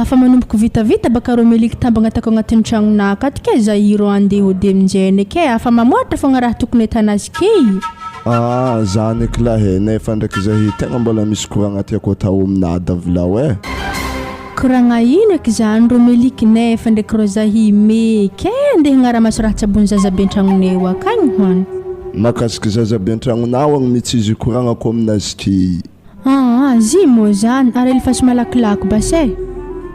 Afa manomboko vitavita baka rô meliky tambagna tako agnatin'ny tragnonà akato ke zah rô andeha hody aminjeny ke afa mamoatra fogna raha tokony atanazy ke. Aa zany aky lahy e, nefa ndraiky zahy tegna mbola misy koragna tiako atao aminà davilao e. Koragna ino eky zany rô meliky nefa ndraiky rô zahy meky e andeha hagnaramaso raha tsabon'ny zaza be an-tragnonay eo akagny hoany. Mahakasiky zaza be an-tragnonao agny mitsy izy ikoragnako aminazy ty. Aa zy mô zany ary alefaso malakilaky basy e.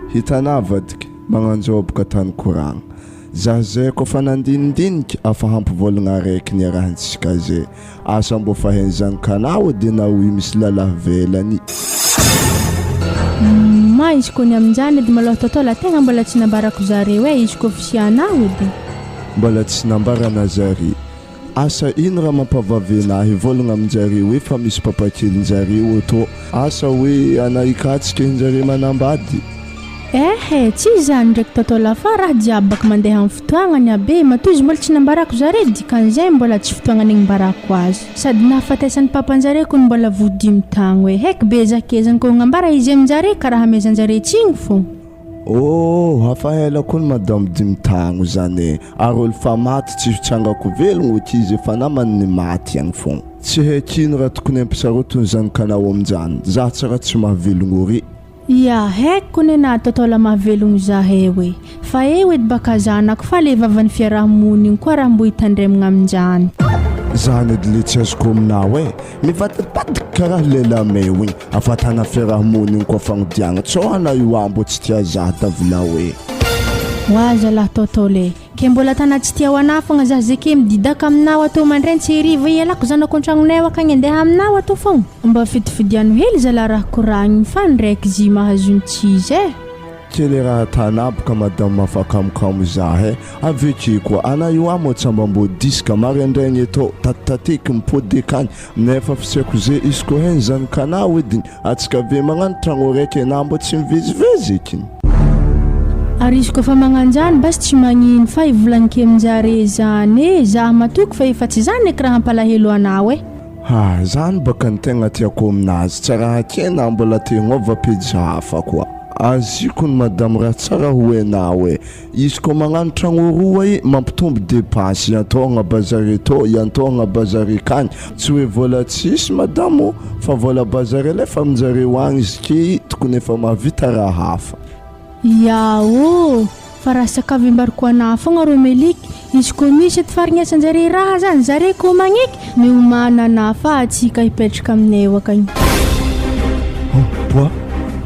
Hitanà vadiky, magnanjao boka tany koragna. Zah zay koa fa nandinindiniky afa hampivôlagna araiky niarahantsika zay. Asa mbô fa hain'zany kanao edy na oui misy lalahy velany. Ma izy koa ny aminjany edy malôha tôtô la tegna mbola tsy nambarako zareo e izy koa fisianao edy. Mbola tsy nambarana zare. Asa ino raha mampavavy anah hivolagna aminjare hoe fa misy papakelinjare oto asa hoe anah hikatsika injare manambady. Ehe, tsy izany ndraiky Tôtô la fa raha jiaby baka mandeha am fotoagnany aby e, matoa izy mbola tsy nambarako zare dikan'izay mbola tsy fotoagnany agnambarako azy. Sady nahafatesan'ny papanjare kony mbola voa dimy tagno e, heky be ezakezany ko agnambara izy aminjare karaha amezanjare tsigny fô. Oh, hafa ela koa ny madame dimy tagno zany e, ary olo fa maty tsy hitsangako velogno oky izy efa namany ny maty agny fogna. Tsy haiko ino raha tokony ampisarotiny zany kanao aminjany, zah tsara tsy mahavelogno ry. Ia, haiko nenah tôtôla mahavelogno zah eo e, fa eo edy baka zanako fa le vavan'ny fiaraha-monigny koa raha mbo hitandremagna aminjany. Zany edy le tsy azoko aminao e, mivadibadiky karaha lela meo igny. Afatana fiarahamonigny koa fagnodiagna tsao ana io ambo tsy tia zah davilao e. Oa zalah tôtôl e! Ke mbola tana tsy tia ho anah fogna zah ze ke mididaka aminao atô mandraintsy heriva ialako zanako antragnonay ao akagny andeha aminao atô fogna. Mba fidifidiano hely zalah raha koragniny fa ndraiky zy mahazo ny tsy izy e! Ke le raha tana boka madame mafakamokamo zah e! Aveke koa ana io amo tsamba mbô diska maraindraigny etô tatitateky mipody akagny Nefa fiseko ze izy ko hen zany kanao ediny atsika ve magnano tragno raiky enah mbo tsy mivezivezy ekiny. Ary izy kofa magnanjany basy tsy magnino fa ivolagnike aminjare zany e, zah matoky fa efa tsy zany eky raha hampalahelo anao e. Ha, zany baka ny tegna tiako aminazy, tsy raha kena mbola te hagnova pejy hafa koa. Aziko ny madame raha tsara ho enao e. Izy koa magnano tragno roa i mampitombo depense iantohagna bazary etô iantohagna bazary akagny tsy hoe vola tsisy madame ô fa vola bazary alefa aminjareo agny izy ke i tokony efa mahavita raha hafa. Ya ô! Fa raha sakafo imbariko anah fogna rô Meliky, izy koa misy eto faringnesan-jare raha zany, zare koa magneky, miomàna anah fa atsika hipetraka aminay eo akagny. Boa,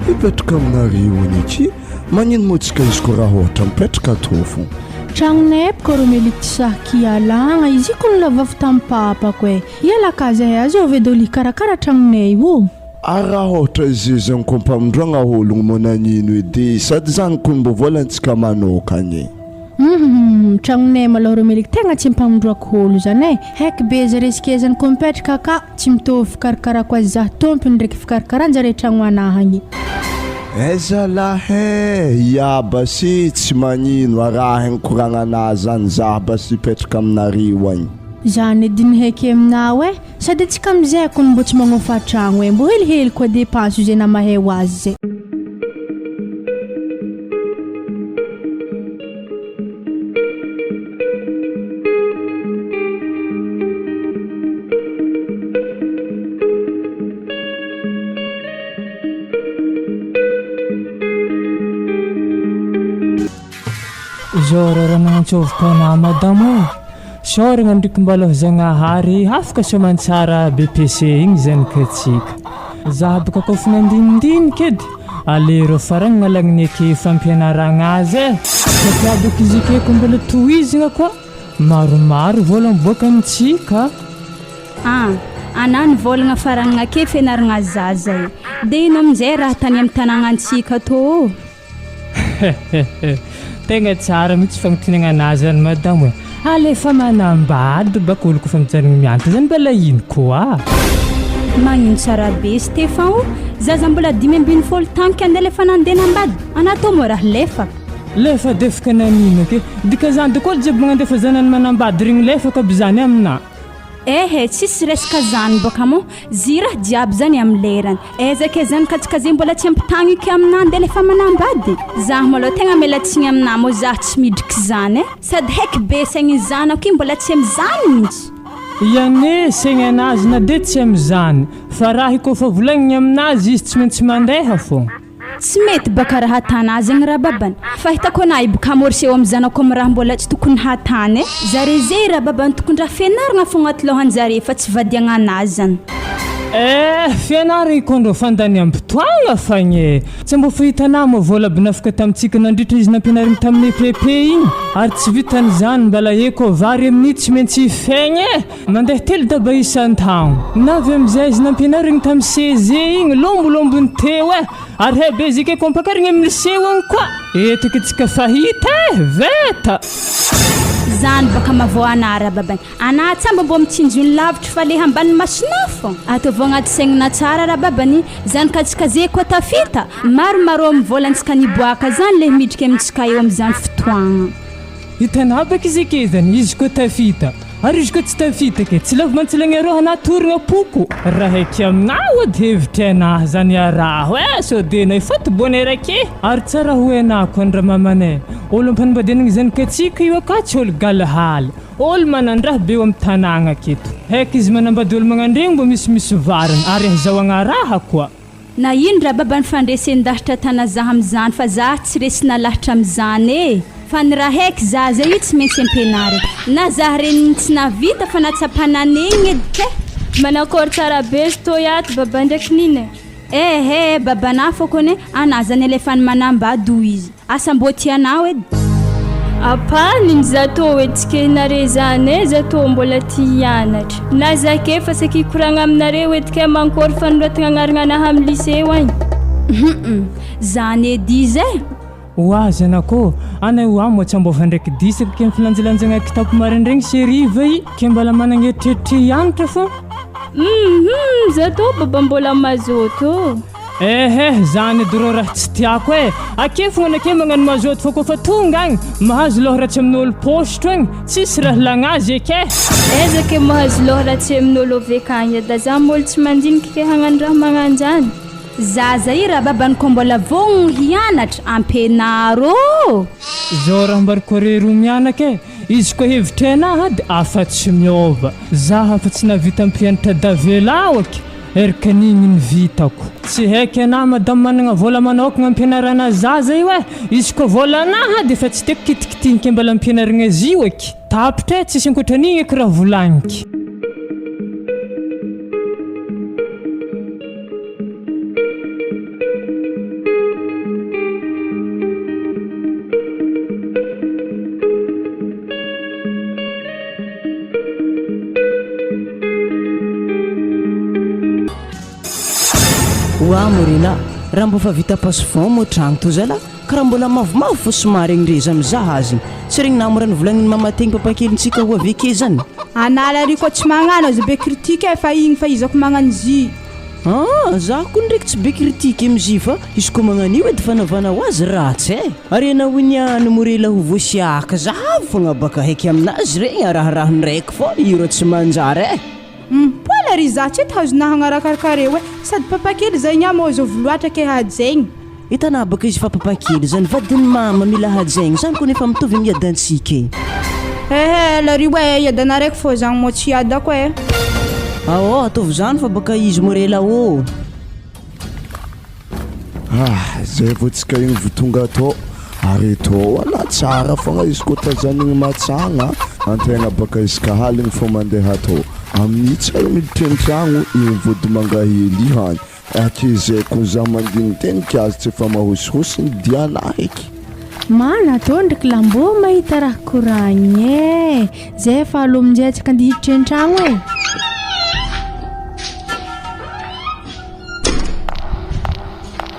hipetraka aminareo anie ki. Magnino moa tsika izy ko raha ohatra mipetraka ato fo. Tragnonay bka ro meliky tsy sahy kialagna izy io ko nolavafo tam papako e! Iala ka zahay azovy edy olo hikarakara tragnonay io. Ary raha ohatra izy zany ko ampamindroagna ologno moa nagnino edy sady zany ko mbo volantsika manokagna e. Humm tragnonay malôha ro meliky tegna tsy ampamindroako olo zany e! Heky be zare sy kezany ko mipetraka ka. Tsy mitovy fikarakarako azy zah tompony ndraiky fikarakaran-jare tragno anah agny. Aiza lahy eh! Ia basy tsy magnino arahigny koragnanah zany zah basy hipetraka aminareo agny. Zany edy ny heky aminao eh! Sady antsika amizay kony mbô tsy magnofa tragno eh! Mbô helihely koa depense io zay namahay ho azy zay. Zao raha magnantsôvoka anah madamo ô. Isaoragna ndriky mbalôha Zagnahary afaka soamantsara BEPC igny zany ka tsika. Za boka kôfa nandinindiniky edy, aleo rô faragny nalagniny eke fampianaragna azy e. Satria boka izy eke ko mbola tohizagna koa, maromaro vôla miboaka amintsika. Ah, anah nivôlagna faragnina ake fianaragna zaza e. De ino aminjay raha tany amy tanagnantsika tô ô? Tegna tsara mihitsy fagnotiniagna anazy zany madamo e. Alefa manambady bako olo kofa mijanogno mianatra zany mbala ino koa. Magnino tsara be Stefan o! Zaza mbola 15 taogno ke andeha lefa nandeha nambady, anah tô moa raha lefa. Lefa defaka nanino ke? Dikazany doko olo jiaby magnandefa zanany manambady regny lefaka aby zany aminah. Ehe, tsisy resaka zany bôka moa, zy raha jiaby zany amin'ny lerany. Aiza kay zany ka tsika zay mbola tsy ampitagniky aminah ndeha lefa manambady? Zah malôha tegna miala tsiny aminah moa zah tsy midriky zany e! Sady haiky be saigny zanako io mbola tsy amizany mintsy. Iane saigny anazy na de tsy amizany fa raha i kôfa volagniny aminazy izy tsy maintsy mandeha fô. Tsy mety baka raha atana zegny rababany fa hitako anah hiboka eo am zanako am raha mbola tsy tokony hatany e! Zare zey rababany tokony raha fianaragna fogna aty lohanjare fa tsy vadiagna anazy zany. Eh! Fianaragna io kondro fandaniam-potoagna fagn e! Tsy mbô fahitanà moa vola aby nafaka tamintsika nandritra izy nampianarigny tamin'ny EPP igny? Ary tsy vitan'izany mbala eko vary amin'io tsy maintsy hifegny e! Mandeha telo daba isan-taogno. Na avy amin'izay izy nampianarigny tamin'ny CEG igny, lombolombony teo e! Ary hay be zika ko ampakarigny amin'ny lycée agny koa! Eto ke tsika fahita e! Veta! Zany baka mavao anah rababany. Anah tsamba mbô mitsinjo ny lavitry fa le ambany masonah fô. Ataovy agnaty saignina tsara rababany, zany ka tsika ze koa tafita, maromaro amin'ny vôlantsika niboaka zany le midriky amintsika eo amizany fotoagna. Hitanao baka izy ake zany, izy koa tafita. Ary izy koa tsy tafita ke, tsy lavo mantsilagna arô anah torogna poko. Raha eky aminah ody hevitry anah zany araho eh, sao de enao hifaty bonheur ake. Ary tsara ho enah koa ny ramamanay, olo ampanambadianagna zanakatsika io aka tsy olo galihaly, olo manandraha be eo am tanagna aketo. Heky izy manambady olo magnandregny mbo misimisy varigny ary ahazahoagna raha koa. Na ino rababa ny fandresen-dahatra tana zah amizany fa zah tsy resy nalahatra amizany e! Fa ny raha haiky zah zay io tsy maintsy ampianarina. Na zah reniny tsy nahavita fa nahatsapana an'igny edy ke! Manakôry tsara be izy tô iato baba ndraiky nina e! Ehe babanah fô kone anah zany alefany manambady hoy izy. Asa mbô tianao edy. Apa nino za tô etsike nare zany e za tô mbola tia hianatra na za ke fa saika hikoragna aminareo edy ke mankôry fanoratagna agnaragna anahy amy lycée agny. Hum zany edy izy e. Oa zanako ô, anay oa moa tsy ambova ndraiky disaka ke mifilanjalanjagna kitapo maraindraigny sy hariva i, ke mbala managna eritreritry hianatra fô. Hum hum za tô baba mbola mazoto ô. Ehe, zany edy rô raha tsy tiako e! Ake fogna nake magnano mazoto fa kôfa tonga agny, mahazo lôha ratsy amin'ôlo pôsitro agny, tsisy raha lagnazy eke! Aiza ke mahazo lôha ratsy amin'ôlo avy akagny eda za môlo tsy mandiniky ke hagnano raha magnanjany. Zaza i rababany ko mbola vognogno hianatra, ampianaro ô! Zao raha mbariko re roa mianaka e! Izy koa hevitry anah ady afa tsy miôva, za afa tsy nahavita mpianatra davelao aky! Erkan'igny ny vitako. Tsy haiko ianah madame managna vola manokagna ampianarana zaza io eh! Izy koa volanah de efa tsy tiako kitikitihiny ke mbala ampianarigna azy io eky! Tapitra eh! Tsisy ankoatran'igny eky raha volagniky. Oa Morena, raha mbo fa vita passe vent moa tragno to zala, karaha mbola mavomavo fo somary egny ndre za mizaha azy, tsy regny namora nivolagniny mama tegny papakelintsika ho avy eke zany. Anala ry koa tsy magnano aza be critique e fa igny fa izako magnano zy. Ah, za koa ndraiky tsy be critique amzy fa izy koa magnano io edy fanaovana ho azy ratsy eh! Ary enao iny ihany morela ho voasiaka zahavo fogna baka haiky aminazy regny araharahiny ndraiky fô io rô tsy manjary eh! Mpola ry za tsy tazona hagnarakarkareo eh! Sady papakely zay nya mô zovy loatra ke hajaigny. Hitanà baka izy fa papakely zany vadin'i mama mila hajaigny zany kony efa mitovy amin'ny iadantsika e. Ehe la ry oe iadana raiky fô zagny mô tsy iadako e. Aô ataovy zany fa baka izy morela ô. Ah zay vao tsika igny vo tonga atao ary tô ala tsara fogna izy koa tazanigny matsagna antegna baka isaka aligny fô mandeha atao amin'ny tsy hay miditry an-tragno igny vodimanga hely hany Aky izay ko za mandinidiniky azy tsy efa mahosihosy ny dianah eky. Mana tô ndriky la mbô mahita raha koragny eh! Zay fa alô aminjay tsika andeha hiditra an-tragno eh!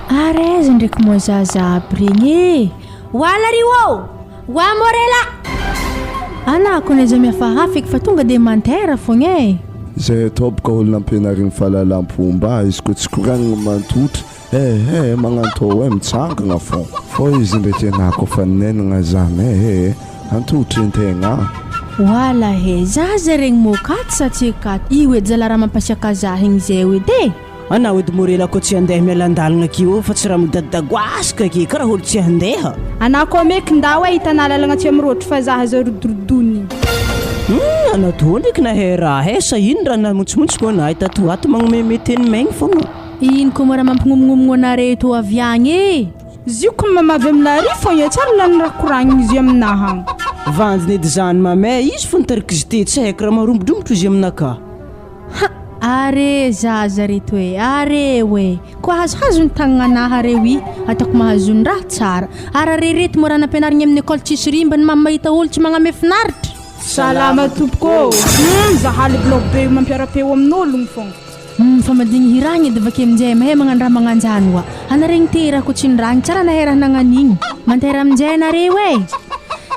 Ary aiza ndraiky moa zaza aby regny eh! Oala ry ô! Oa Morela! Anah kony aza mihafahafa eky fa tonga de mantera fogna eh! Zay atao boka olo nampianarigny fahalalam-pomba izy koa tsy koragnigny mantotry eh eh magnantô eh mitsangagna fô fô izy ndraiky anah koa fa nenagna zany eh eh antotry antegna. Wala he, zaza regny mô katy sa tsy katy, io edy zala raha mampasiaka zah igny zay edy e! Anao edy Morela koa tsy handeha miala andalagna akeo fa tsy raha midadidagoasika ake karaha olo tsy handeha. Anah koa meky ndao e hitanah lalagna tsy amrôtro fa zah zao rodorodonin. Humm anao toa ndraiky nahay raha e sa ino raha namontsimontsy koa anah tato ho ato magnomeme teny maigny fogna. Ino koa moa raha mampignomignomigno anare tô avy agny e? Zio ko mamavy amina ry fogna e tsary lany raha koragniny izy aminaha agny. Vanjiny edy zany mamay izy fo nitarika izy te tsy haiko raha marombodrombotro izy aminakahy. Ha! Are zaza reto e! Are oe! Koa hazohazo ny tagnana reo i, ataoko mahazo ny raha tsara. Ary are reto moa raha nampianarigny amin'ny école tsisy rimbany mamo mahita olo tsy magname finaritra. Salama tompoko ô! Hum zaha le blog be io mampiara-peo amin'ologno fogna. Hum fa madigny hiragny edy avake aminjay mahay magnano raha magnanjany oa. Anare gny te raha ko tsy niragny tsara nahay raha nagnanigny. Mantera aminjay anareo e!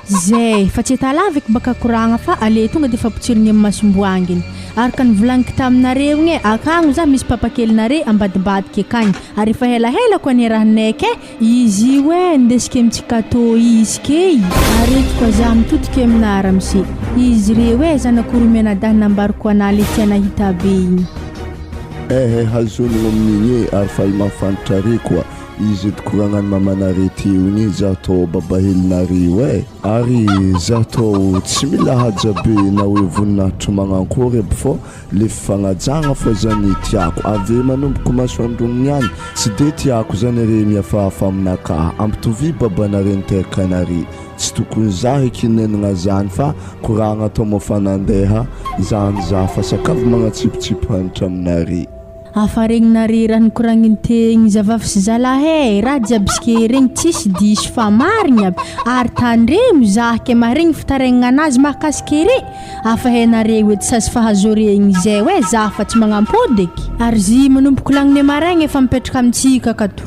Zay, fa tsy etalaviky baka koragna fa ale tonga de fampotsirigny amin'ny masomboanginy. Araka ny volagniko taminareo igny e, akagno za misy papakelinare ambadimbadika akagny, ary efa helahela koa niarahanay kay, izy io e, ndesiko amintsika tô izy key, ary eto koa za mitodika aminà ramose, izy reo e, zanako roa mianadahy nambariko anà le tiana hita be igny. Eh eh hazonigno amin'igny e, ary faly mahafantatra are koa, izy edy koragnan'i mamanare teo igny za tô babahelinareo e. Ary za tô tsy mila haja be na hoe voninahitry magnankory aby fô le fifagnajagna fô zany tiako ave manomboko masoandrony niany tsy de tiako zany re mihafahafa aminakaha ampitovia babanare niteraka anare tsy tokony za hikinenagna zany fa koragna atao mofa nandeha zany za fa sakavy magnatsipitsipy hanitra aminare. Hafa regny nare raha nikoragniny tegny zavavy sy zalahy eh, raha jiaby ske regny tsisy diso fa marigny aby, ary tandremo zah ke maharegny fitaraigna anazy mahakasike re, afa hainareo edy sazy fahazo regny zay oe zah fa tsy magnampody eky, ary zy manomboko lagnine maraigny efa mipetraka amintsika akato.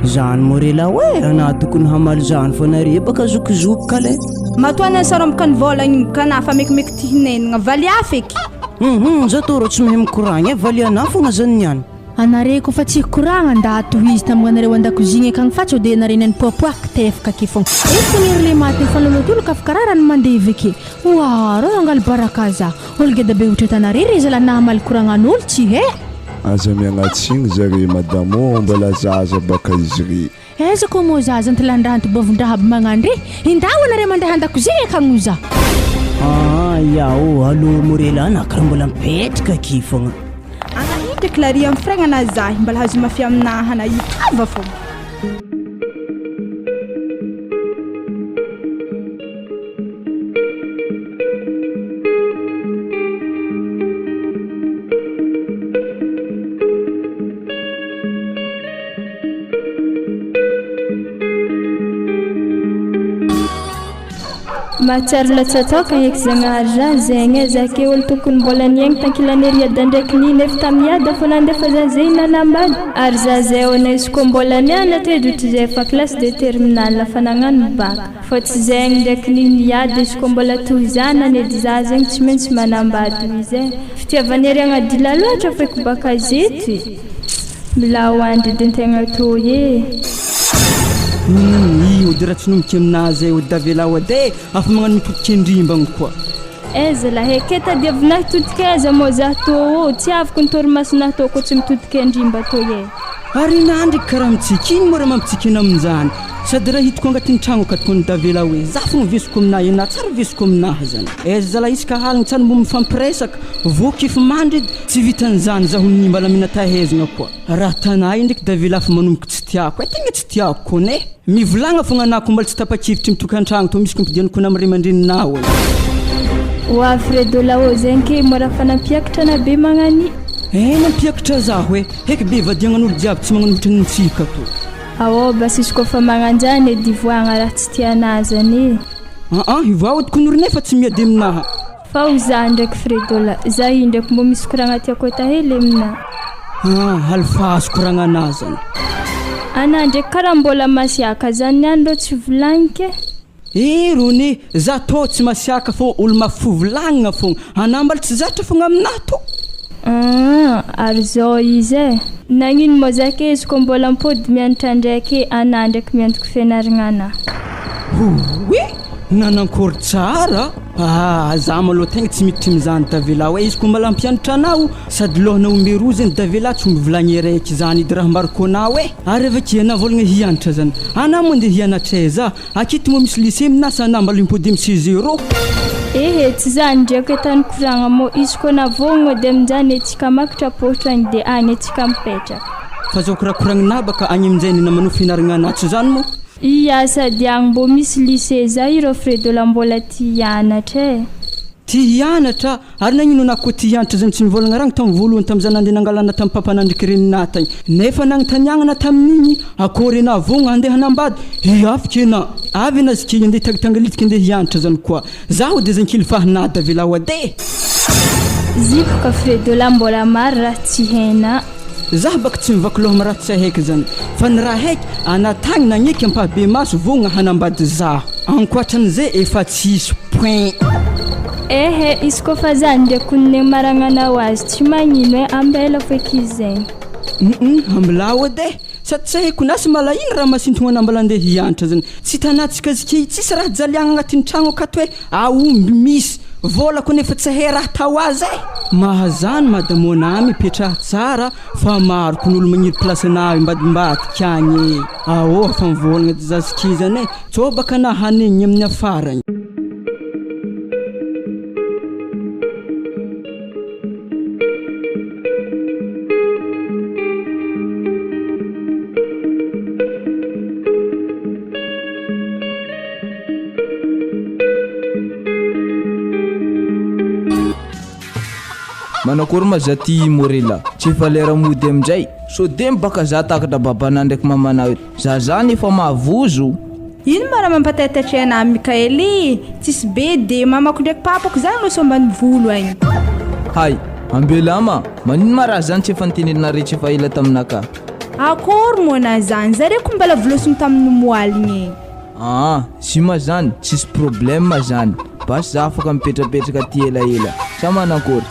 Zany moa re lahy oe, anah tokony hamaly zany fa nare baka zokizoky kale. Matoa nasarombaka ny vôla igny ka na fa mekimeky ty hinenagna, valià feky. Hum za tô rô tsy mahay mikoragna e, valianà fogna zany niany. Anare kofa tsy hikoragna nda tohizo tambognanareo andakozigny akagny fa sao de anare nipoapoaky tefaka ake fogna. Efa niry le maty efa lolotolo ka fa karaha rano mandevy ake. Oa rô angalo baraka za. Olo geda be otreta anare re zalahy nahamaly koragnan'olo tsy he. Aza miagnatsiny zare madame ô mbola zaza baka izy re. Aiza koa moa zaza antilandrahanty bovondraha aby magnandre, indao anare mandeha andakozia akagno za. Aa ya ô allo Morela na karaha mbola mipetraka aky fogna. Ana indraiky la ry am fregnana zahy mbala hazo mafy aminaha na hitava fogna. Mahatsiaro latsatsaoka eky Zagnahary za zegny e, za ke olo tokony mbola niaigny tankilany ery Ada ndraiky ny nefa tamy Ada fô nandefa za zay nanambady ary za zay ô na izy koa mbola nianatra edy ohatry zay efa classe de terminale fa nagnano bac fô tsy zegny ndraiky ny niady izy koa mbola tohizana ny edy za zegny tsy maintsy manambady ho izy e fitiavana ery agnadila loatra feky baka zeto e. Mila ho andry dintegna toy e. Humm i ody raha tsy nomboky aminazy e ody avelao ody e afa magnano mitotoky andrimbagny koa. Aiza lahy e, ke tadiavinah hitodika aiza moa zah tô ô, tsy aviko ny torimasonah tô ko tsy mitodika andrimba tô e. Ary enah ndreky karaha mitsiky, ino moa raha mampitsiky anah aminzany? Sady raha hitako agnatin'ny tragno akato kony davelao e, zah fogna vesoko aminah, enah tsara vesoko aminah zany. Aiza zalahy isaka aligny tsary mbo mifampiresaka, voky efa mandry edy. Tsy vitan'izany zaho ny mbala minatahezagna koa. Raha tanà io ndraiky Davila fa manomboka tsy tiako e, tegna tsy tiako kony e. Mivolagna fogna anah ko mbola tsy tapa-kevitry mitokantragno tô misy kompidianiko kony amy ray aman-dreninao e. Oa Fredo lao zegny ke mora fa nampiakatra ana be magnani. Eh nampiakatra zaho e, heky be vadiagnan'olo jiaby tsy magnano ohatran'ny ntsika tô. Aô basy izy koa fa magnanjany edy ivoahagna raha tsy tianà zany e. Aa ivoaho edy kony ry nefa tsy miady aminaha. Fa ho za ndraiky Fredola, za io ndraiky mbô misy koragna tiako atao hely aminà. Ah, alefaso koragnanà zany. Anà ndraiky karaha mbôla masiaka zany niany rô tsy volagniko e. Eh rony, za tô tsy masiaka fô olo mafy fo volagnina fogna, anà mbala tsy zatra fogna aminà tô. Ah, ary zao izy e. Nagnino mô za ke izy kô mbôla mipody mianatra ndraiky e, anà ndraiky miantoky fianaragna anà. Houi! Nanankory tsara? Ah, za malôha tegna tsy miditry amizany Davela oe, izy koa mbala hampianatra anao sady lôhana omby roa zegny Davela tsy omby vilagny araiky zany edy raha ambarako anao e! Ary avy ake anao vôlagna hianatra zany, anao moa ndeha hianatra aiza? Aketo moa misy lycée aminà sa anà mbala mipody am C zéro? Ehe, tsy zany ndreky e tany koragna mô izy koa navôgno edy aminjany e tsika makitra pôhitra agny de agny e tsika mipetraka. Fa zao korakoragnina baka agny aminjay ny namanao fianaragna anà tsy zany moa? Ia sady agny mbô misy lycée zay ireo Fredola mbola tia hianatra e. Tia hianatra? Ary nagnino anah koa tia hianatra zany tsy nivôlagna ragny tam voalohany tam za nandeha nangalana tam papa nandriky reninah tagny nefa nagnontaniagnana tamin'igny akôry enah vogna handeha hanambady? Ia fikena avy enah zikegny andeha hitangitangalitika andeha hianatra zany koa zaho de zankely fahinah davelao ade. Zipo ka Fredola mbola maro raha tsy hainah. Zah baka tsy mivaky loha am raha tsy haiko zany fa ny raha haiko anah tagny nagneky ampahabemaso vogna hanambady zah ankoatran'izay efa tsisy point. Ehe izy koa fa za ndreky konne maragnanao azy tsy magnino e ambela feky izy zegny. Humm ambilao edy e! Sady tsy haiko na sy mala ino raha masintogna anah mbola andeha hianatra zany tsy hitanantsika zikey tsisy raha jaliagna agnatin'ny tragno akato e! Aomby misy, vola ko nefa tsy hay raha atao azy e! Mahazany madamona mipetraha tsara fa maro ko n'olo magniry place anah ambadimbadika agny e! Ahoa fa mivolagna edy zazakely zany e! Tsô baka anah hanegny amin'ny afarany. Manakory ma za ty Morela? Tsy efa lera mody aminjay? Sao de mibaka za takatra babanà ndraiky mamanà eto. Za zany efa mavozo. Ino ma raha mampataitaitry anah Mickaël? Tsisy be de mamako ndraiky papako zany loso ambanivolo agny. Hay, ambela ma! Manino ma raha zany tsy efa niteneninareo tsy efa ela taminakahy? Akory moa na zany, zare ko mbala volosiny tamin'ny moaligny e. Aa, zima zany, tsisy problème zany, basy za afaka mipetrapetraka aty elaela, sa manankory?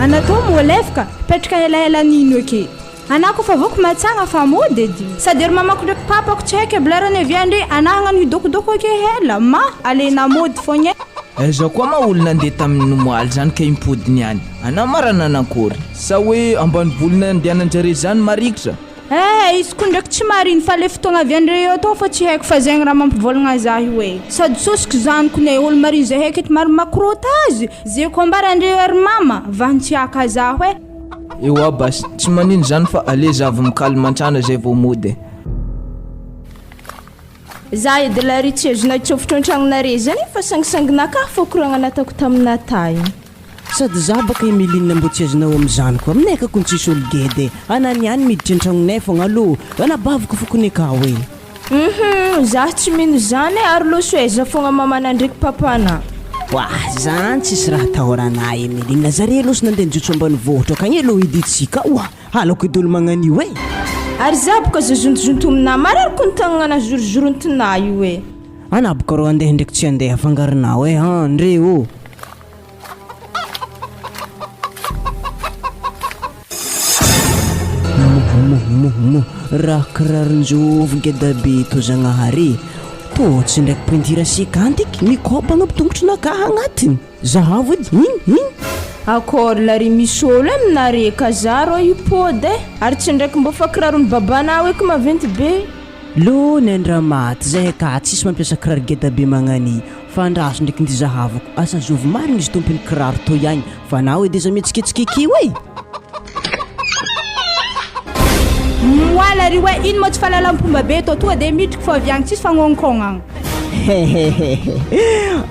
Ana tô moa lefka, hipetraka elaela an'ino eke? Ana kofa voky matsagna fa mody edy. Sady ery mamako ndraiky papako tsy haiko aby lerany avy andre, ana hagnano hidokodoko ake hela, ma alena mody fogna e. Aiza koa ma olo nandeha tamin'ny omaly zany ka impody niany? Ana ma raha nanankory? Sa hoe ambanivolo nandehanan-jare zany marikitra? Eh izy ko ndraiky tsy marigny fa le fotoagna avy andre eo tô fa tsy haiko fa zegny raha mampivôlagna zah io e. Sady sosiko zany kone olo marigny zahay aketo maro makorôta azy, ze ko ambara andre eo ry mama vahiny tsy haka zaho e. Ewa basy, tsy manino zany fa allez za avy mikaly mantsana zay vao mody e. Za edy la ry tsy azonao atsofotro antragnonare zany fa sangisanginakahy fô koragna nataoko taminah igny. Sady za baka Emeline mbô tsy azonao amizany koa aminay ka kony tsisy olo gede e! Ana niany miditra antragnonay fogna alo anabaviko fokony akao e! Humm zah tsy mino zany e ary loso aiza fogna mamana ndreky papana. Wah zany tsisy raha atahorana Emeline zare loso nandeha nijotso ambanivohitra akagny alo hiditsika ao ah! Halako edy olo magnan'io e! Ary za boka ze zontozontomina marary kony tagnana zorozorontina io e! Ana boka rô andeha ndreky tsy andeha afangaronao e an ndre ô! Moh moh raha kiraron-jovy ngeda be tô Zagnahary e! Tô tsy ndraiky pointure sekanty eky mikôpagna aby tongotrinakahy agnatiny! Zahavo edy igny igny! Akôry la ry misy ôlo e aminare ka za rô hipôdy e! Ary tsy ndraiky mbô fa kiraron'i babanao eky maventy be! Lô nendramaty zahay ka tsisy mampiasa kiraro geda be magnani fa andraso ndraiky ndy zahavako asa zovy marigny izy tompony kiraro toy agny fa nao edy aza mihetsiketsika ekeo e! Moala ry oe ino moa tsy fahalalam-pomba be tô tonga de midriky fô avy agny tsisy fagnônkôgnagna. Hehehehe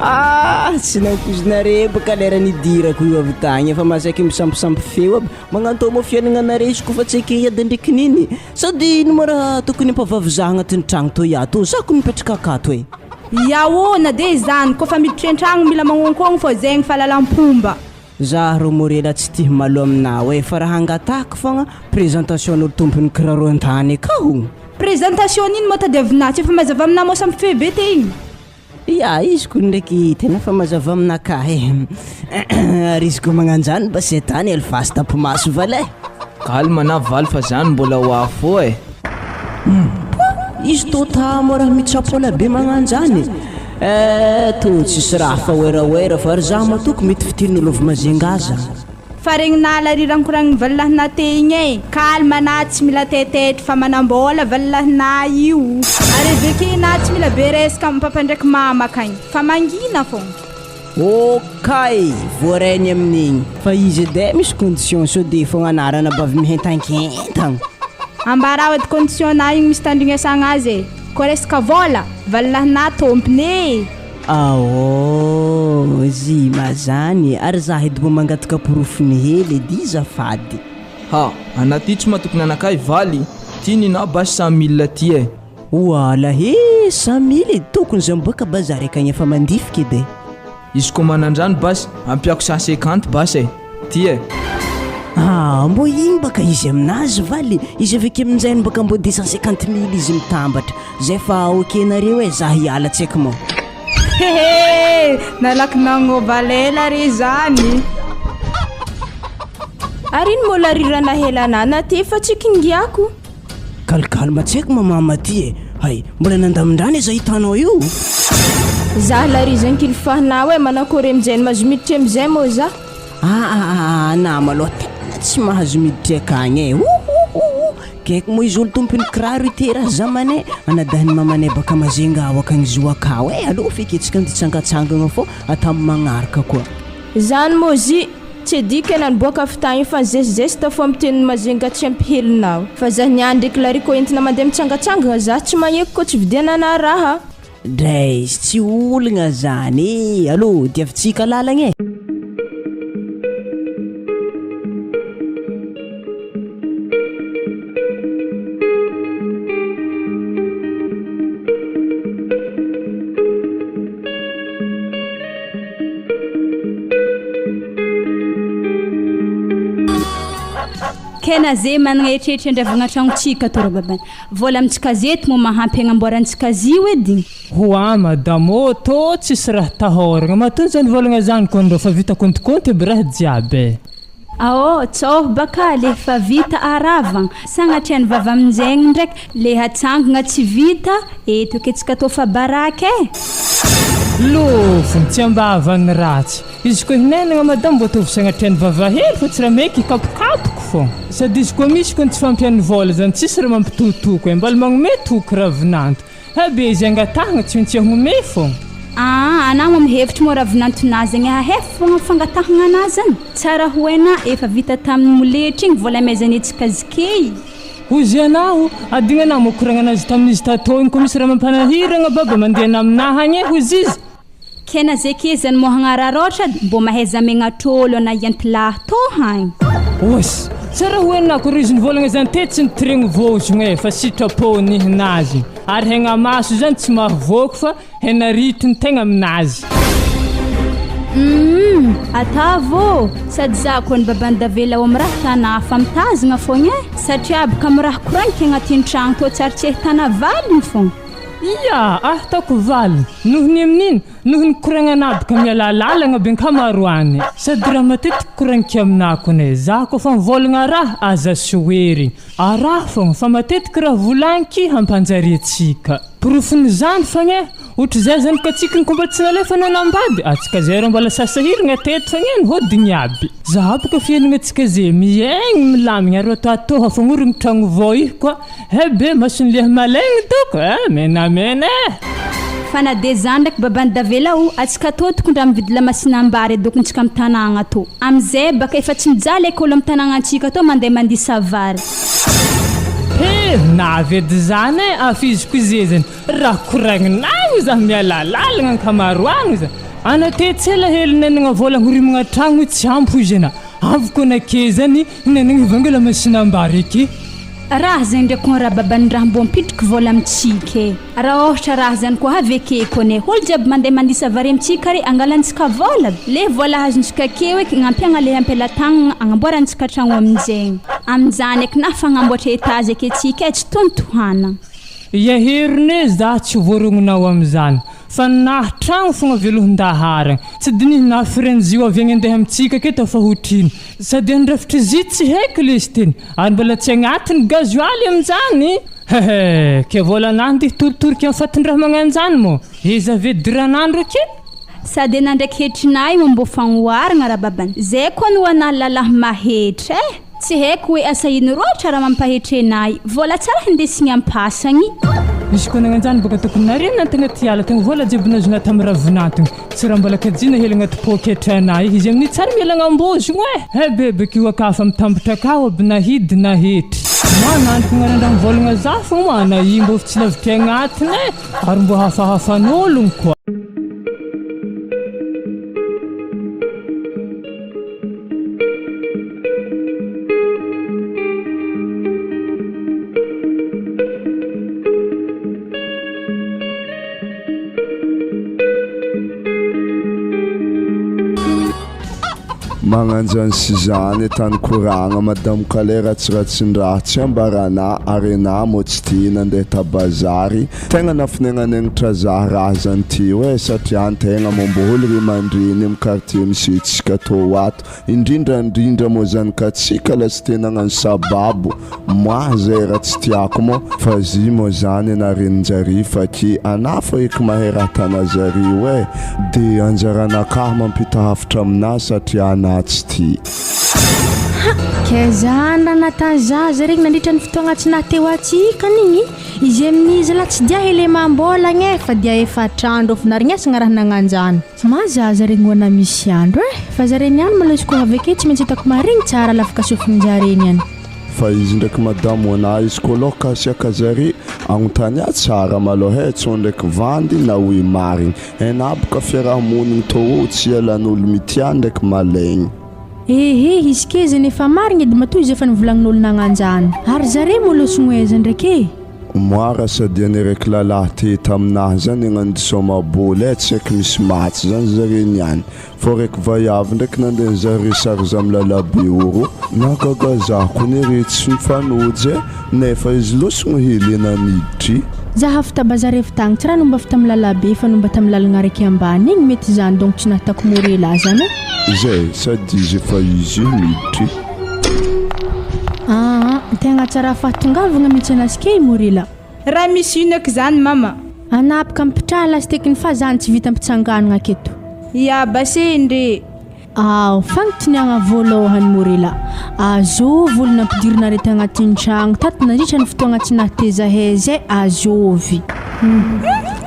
ah tsy nampoizinareo baka lera nidirako io avy tagny efa mahasaky misampisampy feo aby magnantô moa fiaignanareo izy kofa tsy eke edy ndreky niny Sady ino moa raha tokony hampavavy za agnatin'ny tragno toy ato, za ko mipetraka akato e. Iaona de izany, kôfa miditra an-tragno mila magnonkôgno fô zegny fahalalam-pomba. Za rô Morela tsy tia malo aminao e, fa raha angatahako fogna présentation-n'olo tompon'ny kiraro an-tany akao. Présentation n'ino moa tadiavinà, tsy efa mazava aminà moa samy fe be te igny. Ya, izy ko ndraiky tena fa mazava aminakahy e. Ary izy ko magnanjany mba sy atany alifasy tampimaso vale. Calme na valy fa zany mbola ho avy fô e. Hum, izy tô tamo raha mitsapola be magnanjany e. Eh, toa tsisy raha fa werawera fa ry zaho matoky mety fitian'olo avy Majunga zany. Fa regninà la ry rankoragn'ny valilahinà te igny e! Calme anà tsy mila taitetry fa manam-bôla valilahinà io. Ary avy ake nà tsy mila be resaka am papa ndraiky mama akagny fa mangina fogna. Okay, voarainy amin'igny. Fa izy edy e misy condition sao de fogna anarana bavy mihentankentagna. Ambarao edy condition-nà igny misy tandrignesagna azy e! Koa resaka vôla, valilahinà tompony e! Aoo, zima zany e! Ary za edy mba mangataka porofony hely edy zafady. Ha, anà ty tsy matoky nanakahy valy, ty ninà basy 100000 ty e! Oala he, 100000 e, tokony za miboaka bazary akagny efa mandifika edy e. Izy koa manandrano basy, ampiako 150 basy e! Ty e! Ah, mbô igny baka izy aminazy valy, izy avy ake aminjay baka mbô 250 mille izy mitambatra, zay fa ok nareo e, za hiala tsy haiko mô. Hehe, nalaky nagnova lela re zany. Ary ino mbola rirana helanana ty fa tsy kingiako. Calme tsy haiko mamama ty e! Hay, mbola nandamin-drano iza hitanao io? Za la ry zany kilifahinao e, manakory amizay mahazo miditra amizay moa za? Ah, nama aloha tena tsy mahazo miditra akagny e! Ohohoho! Kaiky moa izy olo tompony kiraro ity raha zamanay, anadahin'ny mamanay baka Majunga ao akagny zo akao e! Aleo feky antsika nitsangatsangana fô atao magnaraka koa. Zany moa zy tsy adika naniboaka avy tagny fa nizesizesy fô miteny Majunga tsy ampy helinao. Fa za niany ndraiky la ry kô entina mandeha mitsangatsangana za tsy magneky kô tsy vidianana raha. Draise, tsy olagna zany e! Allo, diavintsika lalagna e! Kena ze managna eritreritry andravagna tragnotsika tô rababany. Vola amintsika zeto moa mahampy agnamboarantsika azy io edy. Hoa madame ô, tô tsisy raha tahoragna, matoa zany vôlagna zany kô ndrô fa vita kontikonty aby raha jiaby e. Aô, tsôho baka le fa vita aravagna, sagnatria ny vava aminjegny ndraiky le hatsangagna tsy vita, eto ake tsika tô fa baraka e. Lofony, tsy ambava ny ratsy. Izy koa hinenagna madame mbô ataovy sagnatria ny vava hely fa tsy raha maiky hikapokapoko fô. Sady izy koa misy koa ny tsy fampian'ny vôla zany tsisy raha mampitotoko e, mbala magnome toky ravinanto. He be izay angatahagna tsy maintsy ahome fô. Aa anah moa mihevitry moa ravinantonah zegny ahefa fogna fangatahagna anah zany. Tsara ho hainah efa vita tamin'ny moletra igny vola amaizanay tsikazikey. Hozy anah o, adignanah moa koragna anazy tamin'izy tatô igny koa misy raha mampanahiragna baba mandehana aminah agny e hozy izy. Kena ze kezany moa hagnararaotra mbô mahaiza megnatr'ôlo ana iantilahy tô hagny. Oss! Tsara ho enina akory izy nivolagna zany te tsy nitiregny vôzogno e fa sitrapo nihinazy ary hegnamaso zany tsy mahavoky fa henaritin'ny tegna aminazy. Humm! Atavo ô! Sady za kony baban'i Davela ao am raha tana fa mitazogna fogna e! Satria boka am raha koragniky agnatin'ny tragno tô tsy ary tsy ahitana valiny fogna. Ia! Ahitako valiny! Noho ny amin'ino? Noho ny koragnana boka miala lalagna be ankamaroany. Sady raha matetiky koragniko aminà kone, za koa fa mivôlagna raha, aza soherigny. Araho fogna fa matetiky raha volagniky hampanjary antsika. Porofon'izany fogna e, ohatr'izay zany ka tsika ny mbola tsy nalefa nanambady, antsika zay rô mbola sasahiragna teto fogna e, nihodigny aby. Za boka fiaignantsika ze miaigny milamigny ary atao atoha fogna origny tragno vao io koa. He be mason'i lehy malaigny doko eh, menamena eh. Fa na de zany ndraiky baban'i Davela o, atsika tô tokony raha mividy lamasinam-bary adokontsika am tanagna tô. Amizay baka efa tsy mijaly eky olo am tanagnantsika tô mandeha mandisa vary. He, navy edy zany eh, afiziko izezany, raha koragninao za miala lalagna ankamaroagny za, ana te tsy ela hely nenagna vola horimagna tragno tsy ampy hoy zena, avy koa nake zany nenagna hivanga lamasinam-bary eke. Raha zay ndray kon raha baban'ny raha mbô mpitriky vola amintsika e! Raha ôhatra raha zany koa avy ekeko anie, olo jiaby mandeha mandisa vary amintsika re angalantsika vola, le vola azontsika akeo eky agnampiagna le ampelatagnagna agnamboarantsika tragno aminjegny, aminjany eky na fagnamboatra etage eky atsika e tsy tontohana. Ia heriny e za tsy voarognonao amizany fa nah tragno fogna velohondaharagna tsy dinihina firenjio avy agny andeha amitsika aketo fa hotrino Sady andrafitr'izy tsy haiko lesy teny ary mbola tsy agnatiny gasoil amin'izany. Hehe, ke vôlanah ndeha hitoritorika amin'ny fatin-draha magnanjany moa? Iza ve diranandro akia? Sady nandraiky hetrinay moa mbô fagnoharagna rababany. Zay koa no anah lalahy mahetra eh! Tsy haiko hoe asa ino roatra raha mampahetra anay. Vôla tsara hindesigny am-pasagny. Izy koa nagnanjany bôka tokony narena tagnaty ala tagny vôla jiaby nazonah tamy ravinantogny. Tsy raha mbola kajiana hely agnaty pôketranah izy amin'io tsary mialagna ambozogno eh! He bebeky io akafa mitambatra akao aby na hidy na hetry. Manantogna randraha mivôlagna zah fogna ma na i mbô tsy lavitry agnatiny eh! Ary mbô hafahafan'ologno koa. Magnanjany sy zany tany koragna madame kale ratsiratsindraha tsy ambarana arena mo tsy tia nandeha ta bazary tegna nafinegnanegnotra zah raha zany teo e satria antegna mo mbo olo ry mandreny am quartier misy antsika tô ato Indrindra indrindra moa zany ka tsika lasa te nagnano sababo moi zay raha tsy tiako moa fa zy moa zany nareninjare fa ke anah fô eky mahay raha tanazario eh de anjaranakah mampita hafitra aminah satria anah tsy tia. Ha! Kay zany raha natany zaza regny nandritra ny fotoagna tsy naha teo atsikany igny, izy amin'izy lahy tsy dia hele amam-bôlagna e fa dia efatr'andro efa narignesagna raha nagnanjany. Ma zaza regny hoana misy andro eh! Fa zare niany maloha izy koa avy ake tsy maintsy hitako maregny tsara lafika sofinjare niany. Fa izy ndraiky madamo hoana izy koa aloha ka asiaka zare agnontany ahy tsara maloha eh tsô ndraiky vandy na oe marigny en aby ka fiarahamonigny tô ô tsy ialan'olo mitia ndraiky malaigny. Ehe izy ke zegny efa marigny edy matoa izy efa nivolagnin'olo nagnanjany ary zare mô lôsogno ndraiky e! Moi raha sady niraiky lalahy te taminahy zany agnano sômaboly eh tsy haiko misy maty zany zare niany fô raiky vaiavy ndraiky nandeha nizaha resary za am lalabe oro nahagaga zah kony re tsy mifanojy eh nefa izy losogno hely naniditry. Za avy ta bazary avy tagny tsy raha nomba avy tam lalabe fa nomba tam lalagna araiky ambany igny mety zany donc tsy nahatako morela zany eh. Zay sady izy efa izy io miditry. Aa tegna tsara fahatongavagna mihitsy anazy kay Morila. Raha misy ino aky zany mama? Anapaka mipitraha lastekiny fa zany tsy vita ampitsanganagna aketo. Ya base ndre. Ao, fagnontaniagna voalohany Morila, azovy olo nampidirinareo tagnatin'ny tragno tato nandritra ny fotoagna tsy nahateza hay zay, azovy? Hum,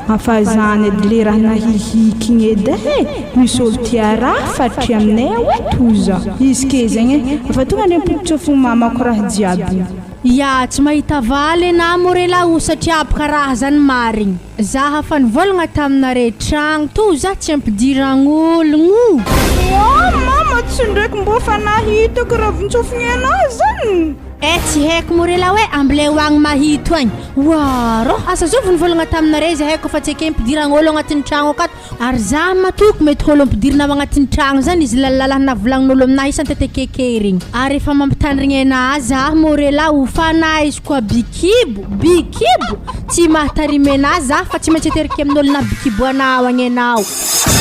afa zany edy le raha nahihiky igny edy eh, misy olo tia raha fatry aminay ao e toza izy ke zegny e, afa tonga ndre mipopitsofigny mamako raha jiaby. Ya, tsy mahita valy enah Morela o satria aby karaha zany marigny. Za afa nivolagna taminare tragno to za tsy ampidiragnologno. Moi mama tsy ndraiky mbô fa nahitako ravin-tsofigny anah zany. Eh tsy haiko Morela hoe ambilay ho agny mahito agny. Oa rô, asa zovy nivolagna taminare zahay kôfa tsy eke ampidiragna olo agnatin'ny tragno akato. Ary za matoky mety hôlo ampidirina ao agnatin'ny tragno zany izy lalalahy volagnin'olo aminahy isan-tetekeke regny. Ary efa mampitandrigny anah za Morela ho fa na izy koa bikibo, bikibo! Tsy mahatarimy anah za fa tsy maintsy ateriky amin'olo na bikibo anah ao agny anao.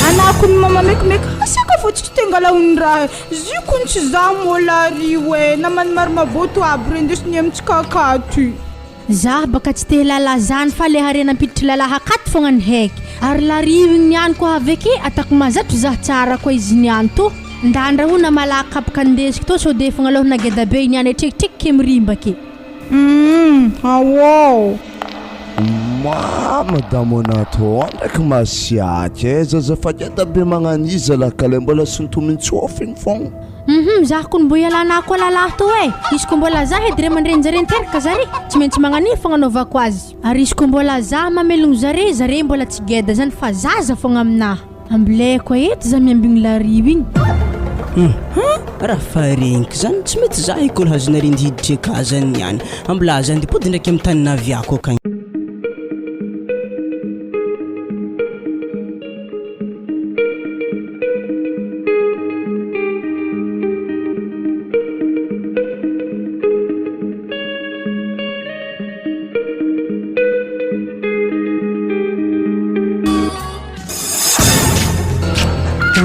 Anah kony mama mekimeky hasiaka fô tsy tengalaon'ny raha zio kony tsy za môla rio e namany maro mavôto aby re ndesiny amintsika akato. Zah baka tsy te hilala zany fa le harena ampiditry lalahy akato fogna ny haiky ary lario igny niany koa aveke atako mazatro zah tsara koa izy niany tô nda andrahona malaky kapoka andesiko tô sao de fogna aloha nageda be niany atrekitreki ke mirimba ke. Humm aô. Mama damonato ndraiky masiaky e, zaza fa geda be magnaniza lah ka le mbola sintomin-tsofigny fogna. Hum zah kony mbo ialana koa lalahy tô e! Izy ko mbola zah edy ray aman-dreny-jare niteraka zare, tsy maintsy magnan'io fagnanaovako azy. Ary izy ko mbola zah mamelogno zare, zare mbola tsy geda zany fa zaza fogna aminahy. Ambileko eto zah miambigny lario igny. Hum raha fa regniky zany tsy mety zah école hazonareo hiditry aka zany niany, ambilà zany de pody ndraiky amy tany naviako akagny.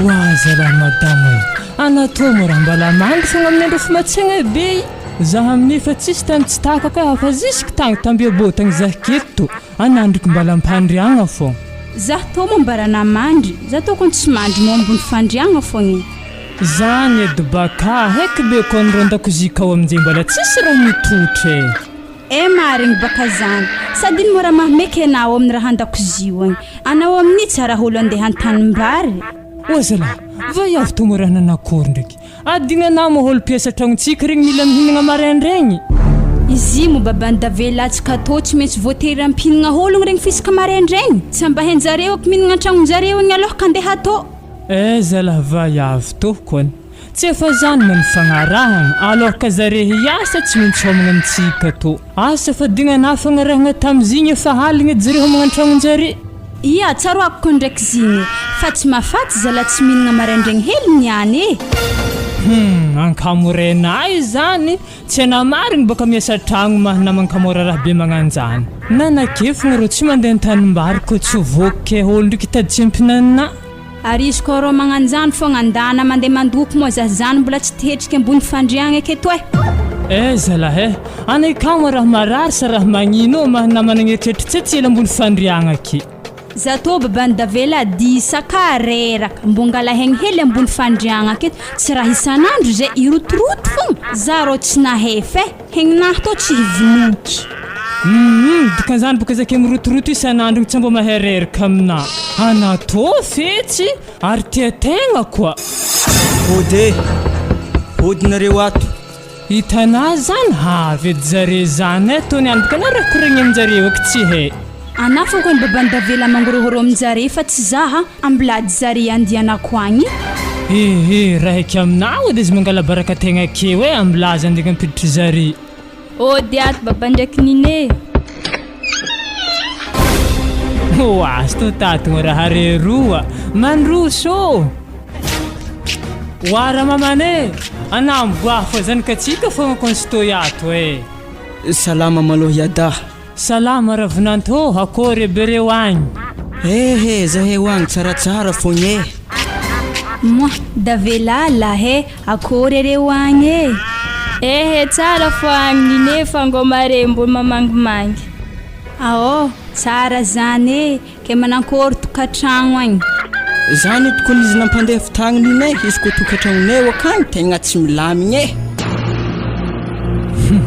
Oa zalahy madamo e! Anah toa moa raha mbala mandry fogna amin'ny andro efa matsiagna be i. Zah amin'io fa tsisy tany tsy takako eh fa jusque tagny tambiabo tagny zah keto anandriko mbala ampandriagna fogna. Zah tô moa mbara namandry, zah tokony tsy mandry moa ambony fandriagna fogna e. Zany edy baka heky be ko ny ron-dakozia kao aminjay mbala tsisy raha mitotra e. Eh marigny baka zany, sady ino moa raha mahameky anao amin'ny raha an-dakozia io agny, anao amin'io tsy raha olo andeha an-tanimbary. Oa zalahy, vaiavy tô moa raha nanakory ndraiky. Adignanà moa olo mpiasa tragnontsika regny mila mihinagna maraindraigny. Izy moa baban'i Davela tsy katô tsy maintsy voatery ampihinagna ologno regny fisaka maraindraigny, tsy ambahenjareo aky mihinagna an-tragnonjareo agny aloha ka andeha atô. Eh zalah vaiavy tokony tsy efa zany moa ny fagnarahagna alors ka zare hiasa tsy maintsy homagna amintsika tô. Asa fa dignanà fagnarahagna tamizigny efa aligny edy zare homagna an-tragnonjare. Ia, tsaroako ko ndraiky zigny e! Fa tsy mahafaty zala tsy mihinagna maraindraigny hely niany e! Hum, ankamorena ahy zany, tsy anah marigny bôka miasa tragno mah nama ankamora raha be magnanjany. Nanakefigny rô tsy mandeha antanimbary kô tsy voky ke olo ndriky hitady tsy ampinanina. Ary izy koa rô magnanjany fogna andana mandeha mandoko moa za zany mbola tsy tihetriky ambony fandriagna eketo e! Eh zalahy eh! Anay kamo raha marary sa raha magnino ô maha namana gn'eritreritry tse tsy ela ambony fandriagna aky. Za tô baban'i Davela disa ka reraka, mbô ngala hegny hely ambony fandriagna aketo, tsy raha isan'andro zay, hirotoroto fogna, za rô tsy nahefa eh, hegninahy tô tsy hivonoky. Humm, dikan'izany boka zake mirotoroto isan'andro igny tsy mbô mahay reraka aminà, anà tô fetsy ary tia tegna koa. Hody e! Hody nareo ato. Hitanà zany avy edy zare zany eh, tony any boka na raha koragny aminjareo eky tsy hay. Anà fô kony baban'i Davela mangorohoro aminjare fa tsy za a, ambilady zare andianako agny. Ehe, raha eky aminà edy izy mangala baraka tegna akeo eh, ambilaza andeha ampiditry zare. Ody ato baba ndraiky nine. Ho azy to tato raha reroa. Mandroso ô! Oa ramamane! Anah miboaha fa zanakatsika fogna consto ato e! Salama malôha Iadaha. Salama Ravinanto ô, akôry aby reo agny? Ehe, zahay ho agny tsaratsara fogna e! Moa, Davela lahy e, akôry areo agny e? Ehe, tsara fô agny nine fa ngô mare mbô mamangimangy. Aô, tsara zany e, ke manankôry tokatragno agny? Zany tokony izy nampandeha fitagny nine, izy koa tokatragnonay akagny tegna tsy milamigny e! Hum,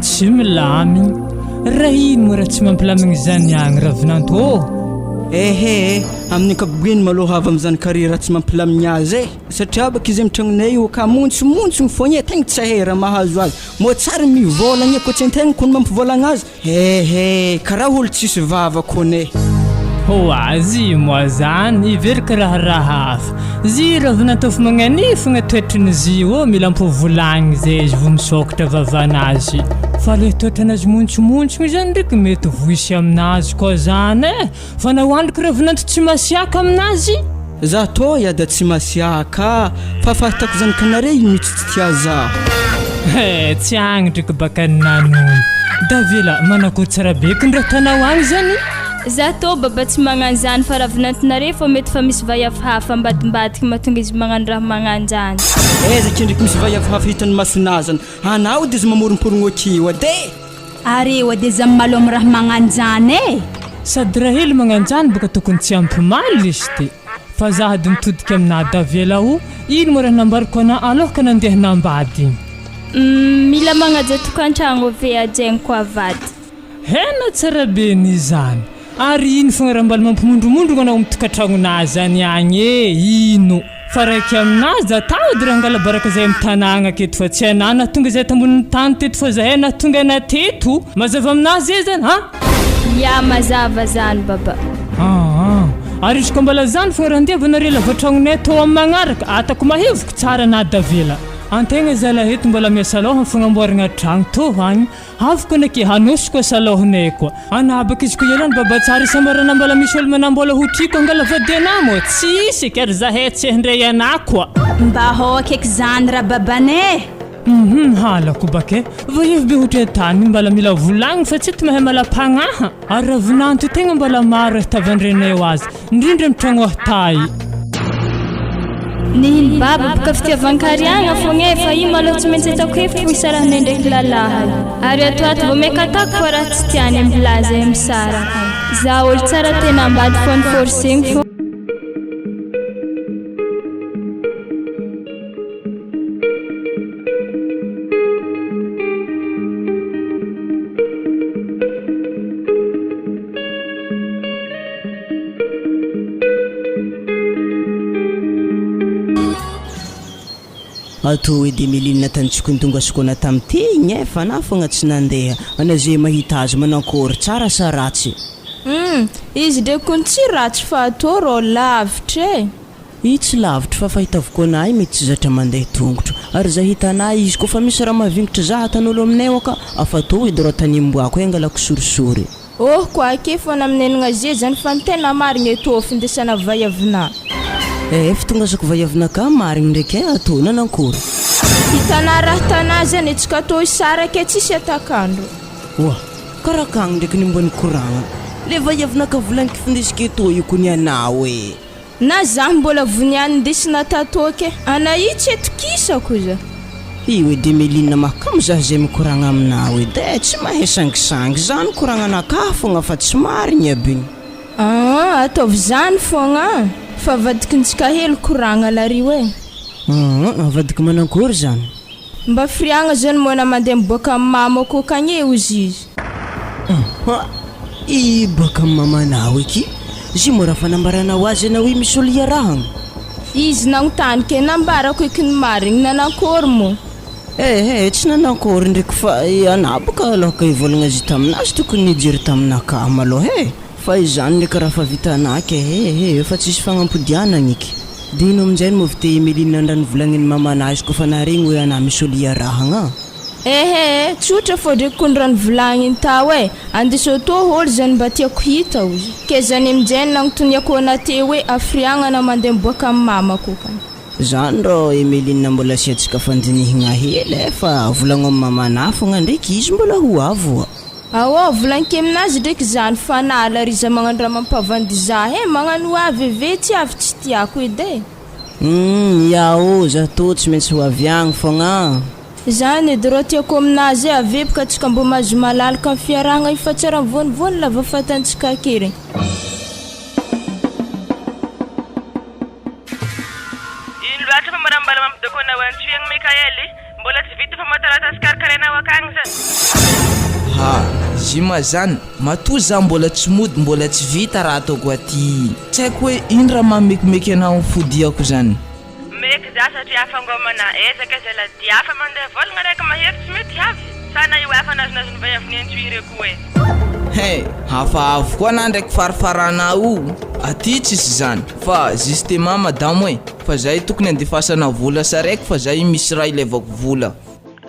tsy milamigny. Raha ino moa raha tsy mampilamigny zany agny Ravinanto ô? Ehe e, amin'ny ankapobeny malôha avy amin'izany kare raha tsy mampilamigny azy e! Satria baka izy amin'ny tragnonay io ka montsonmontsogny fogna e, tegna tsy hay raha mahazo azy, mô tsary mivôlagna e, koa tsy an-tegna kony mampivôlagna azy, He he, karaha olo tsisy vava kony e. Ho azy moa zany hiveriko raharaha hafa. Zy ravina ataovy magnanio fogna toetriny zy ô mila ampovolagny zay izy vo misokatra vavanazy. Fa le toetranazy montsomontsogny zany ndreky mety voisy aminazy koa zany e. Fa na hoandriko ravinanto tsy masiaka aminazy. Za tô iada tsy masiaka fa fahitako zanakanare io mitsy tsy tia za. Eh tsy agny ndreky baka nanono. Davela manakory tsara be kny raha tanao agny zany. Za tô baba tsy magnano zany fa ravinantonare fô mety fa misy vaiavy hafa ambadimbadiky mahatonga izy magnano raha magnanjany. Aiza kendriky misy vaiavy hafa hitan'ny masonà zany. Anao de izy mamoromporogno akeo ade. Ary eo de za malômy raha magnanjany e! Sady Rahely magnanjany boka tokony tsy hampimaly izy ty fa za ady mitodika aminà Daviela o ino moa raha nambariko anà aloha ka nandeha nambady igny. Uhm mila magnaja tokantragno ve hajaigny koa vady. Hena tsara be ny izany. Ary ino fogna raha mbola mampimondromondrogno anao am tokantragnonà zany agny e? Ino? Fa raiky aminà za taody raha angala baraka zahay am tanàgna aketo fa tsy anà nahatonga zahay tambonin'ny tany teto fa zahay nahatonga anà teto. Mazava aminà zay zany an? Ya mazava zany baba. Aa. Ary izy koa mbola zany fogna raha andeha vao lava tragnonay tô am magnaraka, atako mahevoko tsara anà tavela. Antegna zalahy eto mbola miasa lôha am fagnamboaragna tragno tô agny. Avy koa nake hanosy koa salôhonay koa. Anabaka izy koa ialany baba tsara isambarana mbola misy olo manambola ho triko angala vady anah moa tsisy eky ary zahay tsy handray anah koa. Mba hao akaiky zany rababanay e! Hum halako baka e! Vahivy be hotry tany mbala mila volagny fa tsy ty mahay malapagnaha ary ravinanto tegna mbala maro eh tavandrenay ho azy ndrindra am tragno ahtay. Nihiny baba boka fitiavan-kariagna fogna e fa io malôha tsy maintsy ataoko hevitry fo hisarahanay ndraiky lalahy. Ary ato ato vao maika atako fa raha tsy tiany ambilahy zay misaraka. Za olo tsara te nambady fô ni-forcegny fô. Ato hoe Demeline tany Tsikondongasikona tamy ty igny eh fa na fogna tsy nandeha ana ze mahita azy manankôry tsara sa ratsy? Humm izy ndreky kony tsy ratsy fa atô rô lavitra e! I tsy lavitra fa fahitaviko anah mety tsy zatra mandeha tongotro ary za hita anah izy kofa misy raha mahavignitra za atan'olo aminay ao ka afa atô edy rô tany imboako e angalako sorisory. Ohh ko ake fona aminenigna ze zany fa ny tena marigny eto findesana vaiavina. Eh fitongasako vaiavina ka marigny ndraiky eh atô nanankory. Hitanà raha tanà zany e tsika tô hisaraka e tsisy atakandro. Oa! Karaha akagny ndraiky ny mba nikoragna. Le vaiavina ka volagniko findesiko eto io kony anao e. Na zah mbola voniany ndesina tato ke ana io tsy atokisako za. Io edy Emeline mahakamo zah zay mikoragna aminao edy eh, tsy mahay sangisangy, zah nikoragnanakahy fogna fa tsy marigny aby igny. Aa ataovy zany fogna fa avadikintsika hely koragna lario eh. Aa avadiko manankory zany? Mba firiagna zany moa na mandeha miboaka am mamako akagny e ozy izy. Aha! I baka am mamanao eky, zy moa raha fanambaranao azy anao i misy olo iarahagna? Izy nagnontany ke nambarako eky ny marigny, nanankôry moa? Ehe, tsy nanankôry ndreky fa anah boka aloha ka hivolagna azy taminazy tokony nijery taminakahy malôha e! Fa izany ndreky raha fa vitanah ke ehe, efa tsisy fagnampodianagna eky. De ino aminjay no mahavita Emeline nandra ny volagnin'ny mamanah izy kofa naharegny hoe anah misy olo iarahagna? Ehe, tsotra fô ndreky kony raha nivolagniny tao e, andeso tô olo zany mba tiako hita ozy. Ke zany aminjay no nagnotoniako anah teo hoe hafiriagna na mandeha miboaka amy mamako akagny. Zany rô Emeline mbola asiantsika fandinihigna hely e, fa volagno amy mamanah fogna ndreky izy mbola ho avy oa. Aô, volagniko aminazy ndreky zany fa nala ry za magnano raha mampavandy zah e, magnano ho avy eve tsy avy tsy tiako edy e. Humm, ya ô, zah tô tsy maintsy ho avy agny fogna. Zany edy rô tiako aminazy e, avy ka tsika mbô mahazo malalaka am fiarahagna io fa tsy raha mivônivôny lava fatantsika ake regny. Ino loatra fa mba raha mbala mampidoko anao antsoy agny Mickaël e! Mbola tsy vita fa mba taratasy karakarainao akagny zany. Ha, Jima zany, matoa za mbola tsy mody mbola tsy vita raha ataoko aty. Tsy haiko hoe ino raha mahamekimeky anao amin'ny fodiako zany. Meky za satria afangomana ezaka zala dia afa mandeha volagna raiky mahery tsy mety havy sa na io afa nazonazon'ny vaiavy niantsoy ireo koa e. He, hafahafa koa anah ndraiky farifaranah io, aty tsisy zany, fa justement madamo e, fa zay tokony andefasana vola saraiky fa zay misy raha ilaivako vola.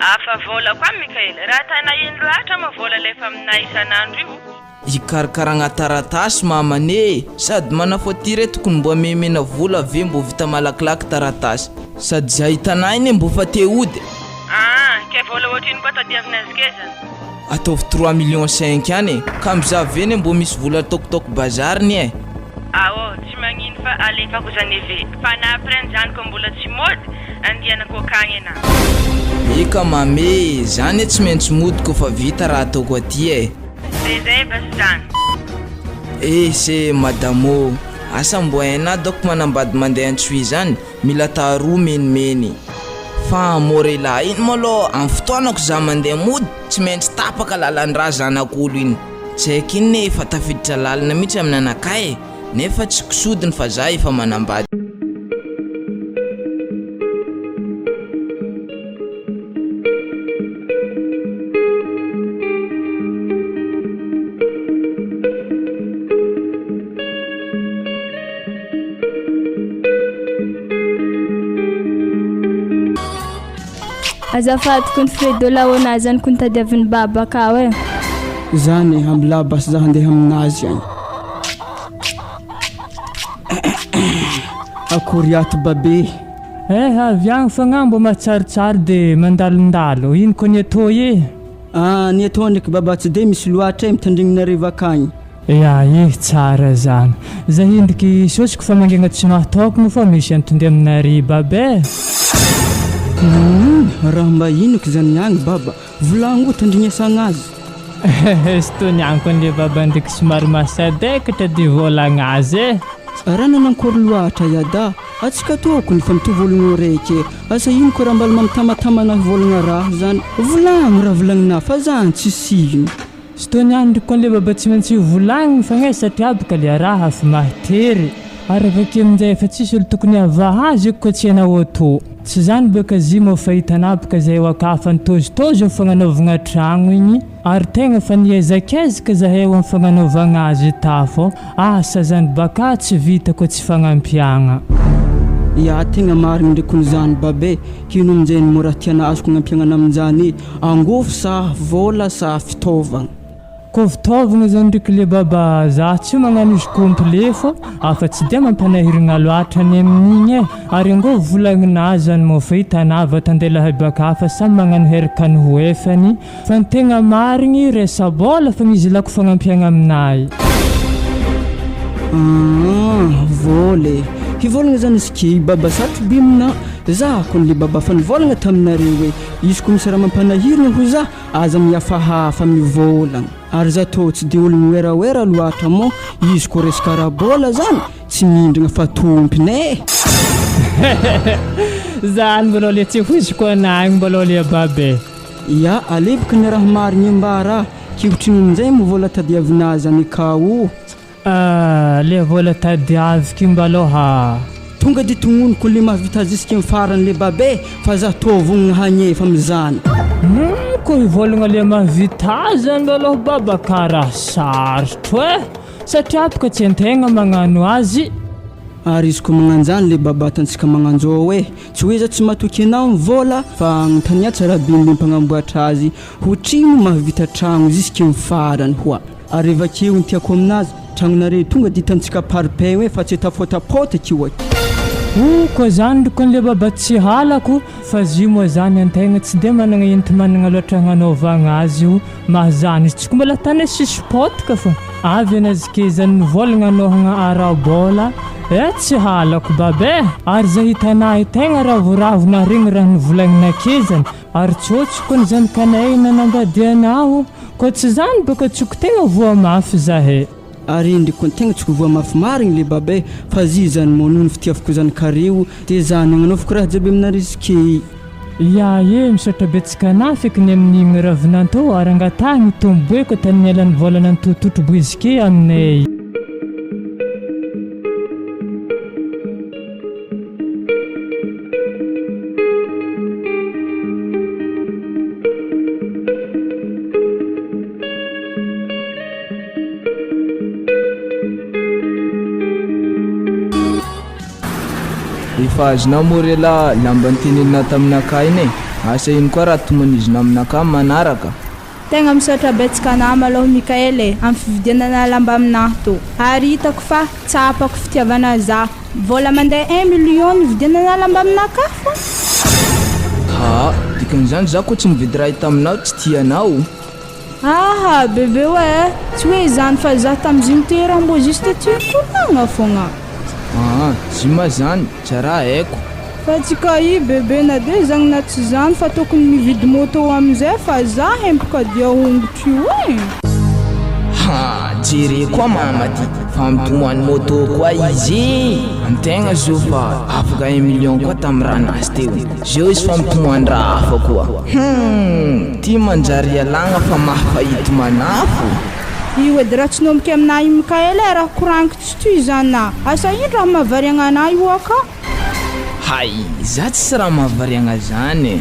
Afa vola koa Mickaël, raha tana ino loatra moa vola alefa aminah isan'andro io? Hikarakaragna taratasy mamany e! Sady manafo aty re tokony mbo amemena vola ve mbo vita malakilaky taratasy. Sady zay hitanay anie mbo fa te hody. Aa ke vola ohatrino koa tadiavina azy ke zany? Ataovy trois millions cinq any e! Ka mizaha ve anie mbo misy vola ataokitaoko bazary nie e! Aô tsy magnino fa alefako zany eve fa na après an'izany ko mbola tsy mody andianako akagny enà. Eka mamy e! Za anie tsy maintsy mody kofa vita raha ataoko aty e! De zay va zany. Eh se madame ô! Asa mbo hainà daoko manambady mandeha antsohihy zany, mila taroa menimeny. Fa Morella iny malôha am fotoanako za mandeha mody tsy maintsy tapaka lalan-drà zanak'olo iny. Tsy haiko inona e efa tafiditra lalina mihitsy amin'ny anakahy e! Nefa tsy kisodiny fa za efa manambady. Azafady kony Fredo laona zany kony tadiavin'i baba akao e. Zany ambilà basy za handeha aminazy agny. Akory ato babe. Eh avy agny fagnahy mbô mahatsiarotsiaro de mandalondalo, ino koa ny atao e? Ah ny atao ndraiky baba tsy de misy loatra e mitandrigny nareo akagny. Ya eh tsara zany. Za endriky sosiko fa mangina tsy mahatokogno fa misy antonde aminare baba eh. Humm raha mba inoko zany agny baba, volagno tandrignesagna azy. Sitonianko anle baba ndriky somary masadekatra de volagna azy eh. Raha nanankory loatra iada, atsika tokony fa mitovy ologno raiky e, asa ino ko raha mbala mamitamatama anah volagna raha zany, volagno raha volagninah fa zany tsisy ino. Sitony andry ko le baba tsy maintsy volagniny fogna e satria aby ka le raha fa mahatery ary avake aminjay efa tsisy olo tokony havaha azy ko tsy anao auto tsy zany baka zy moa fa hitanà baka zay eo akafa nitôzitôzy am fagnanaovagna tragno igny ary tegna fa niezakezaka zahay eo am fagnanaovagna azy tafo asa zany baka tsy vita ko tsy fagnampiagna. Ya tegna marigny ndreky kony zany babe, k'ino aminjay no mora tiana azoko agnampiagna aminjany e? Angôvo sa vôla sa fitaovagna? Ko fitaovagna zany ry kle baba za tsy magnano izy complet fô afa tsy de mampanahiragna loatra any amin'igny e ary angôvo volagnina zany mô fa hitanà vatan-delahy baka fa samy magnano herikany ho efany fa ny tegna marigny resa-bôla fogna izy ilako fagnampiagna aminahy. Aa vôla e! Hivôlagna zany izy ke i baba sarotro be aminà, za kony le baba fa nivôlagna taminareo hoe Izy ko misy raha mampanahirana hoy za, aza mihafahafa mivôlagna. Ary za tô tsy de olo miwerawera loatra mô izy ko resaka ara-bôla zany tsy mindragna fa tompony e! Zany mbola le tsy hoiziko anah igny mbola le babe. Ya, aleboka ny raha marigny ambara, kihotry ny aminjay mo vôla tadiavinà zany kao. Ah, le vola tadiaviko io mbaloha. Tonga de tognoniko le mahavita jusque am farany le babe fa za tô vognona hagnefa amizany. Humm ko hivolagna le mahavita azy zany mbaloha baba karaha sarotro eh! Satria boka tsy antegna magnano azy. Ary izy ko magnanjany le baba atantsika magnanjô eh! Tsy hoe za tsy matoky anao am vôla fa agnontania tsara be le mpagnamboatra azy hotrino mahavita tragno jusque am farany hoa. Ary evakeo ny tiako aminazy, tragnonareo tonga de hitantsika par pain hoe fa tsy tafotapotiky io aky. O koa zany ry kony le baba tsy halako fa zio moa zany antegna tsy de managna enti-managna loatra agnanaovagna azy io mahazany izy tsy ko mbola tany asisy potika fô avy anazy ke zany nivôlagna anôhagna ara-bôla eh tsy halako baba eh ary zay hitanah tegna ravoravo naharegny raha nivolagnina ake zany Ary tsôtsy kony zany kanay nanambadianao, koa tsy zany boka tsoko tegna voa mafy zahay. Ary ndry kony tegna tsoko voa mafy marigny le baba e, fa zy zany mô noho ny fitiavako zanakareo de za nagnanaovako raha jiaby aminareo zkey. Ya e, misaotra betsaka anah feky ny amin'igny ravinanto ary angatahigny tomboeko tany nialan'ny vôlana nitototro boizike aminay. Efa azonao moa re lah lamba nitenenina taminakahy iny e! Asa ino koa raha toman'izy naminakahy manaraka? Tegna misaotra betsaka anah malôha Mickaël e, am fividianana lamba aminah tô. Ary hitako fa tsapako fitiavana zah. Vôla mandeha un million nividianana lamba aminakahy fô. Haa, dikan'izany za koa tsy nividy raha taminao tsy tia anao? Aha, bebe oe, tsy hoe izany fa zah tamzigny te raha mbô juste te hikoragna fôgna. Aa, zima zany, tsy raha haiko. Fa tsy kay bebe na de zagny na tsy zany fa tokony mividy moto amizay fa za hempoka dia hongotro io e. Ha, jere koa mama ty fa mitomany moto koa izy e! Antegna zao fa afaka un million koa tam raha nazy teo, zeo izy fa mitomany raha hafa koa. Hum, ty manjary ialagna fa mahafahito manafo. Io edy raha tsy nomboky aminah i Mickaël e raha koragniko tsy tohizana, asa ino raha mahavariagna anah io aka. Hay, za tsisy raha mahavariagna zany e.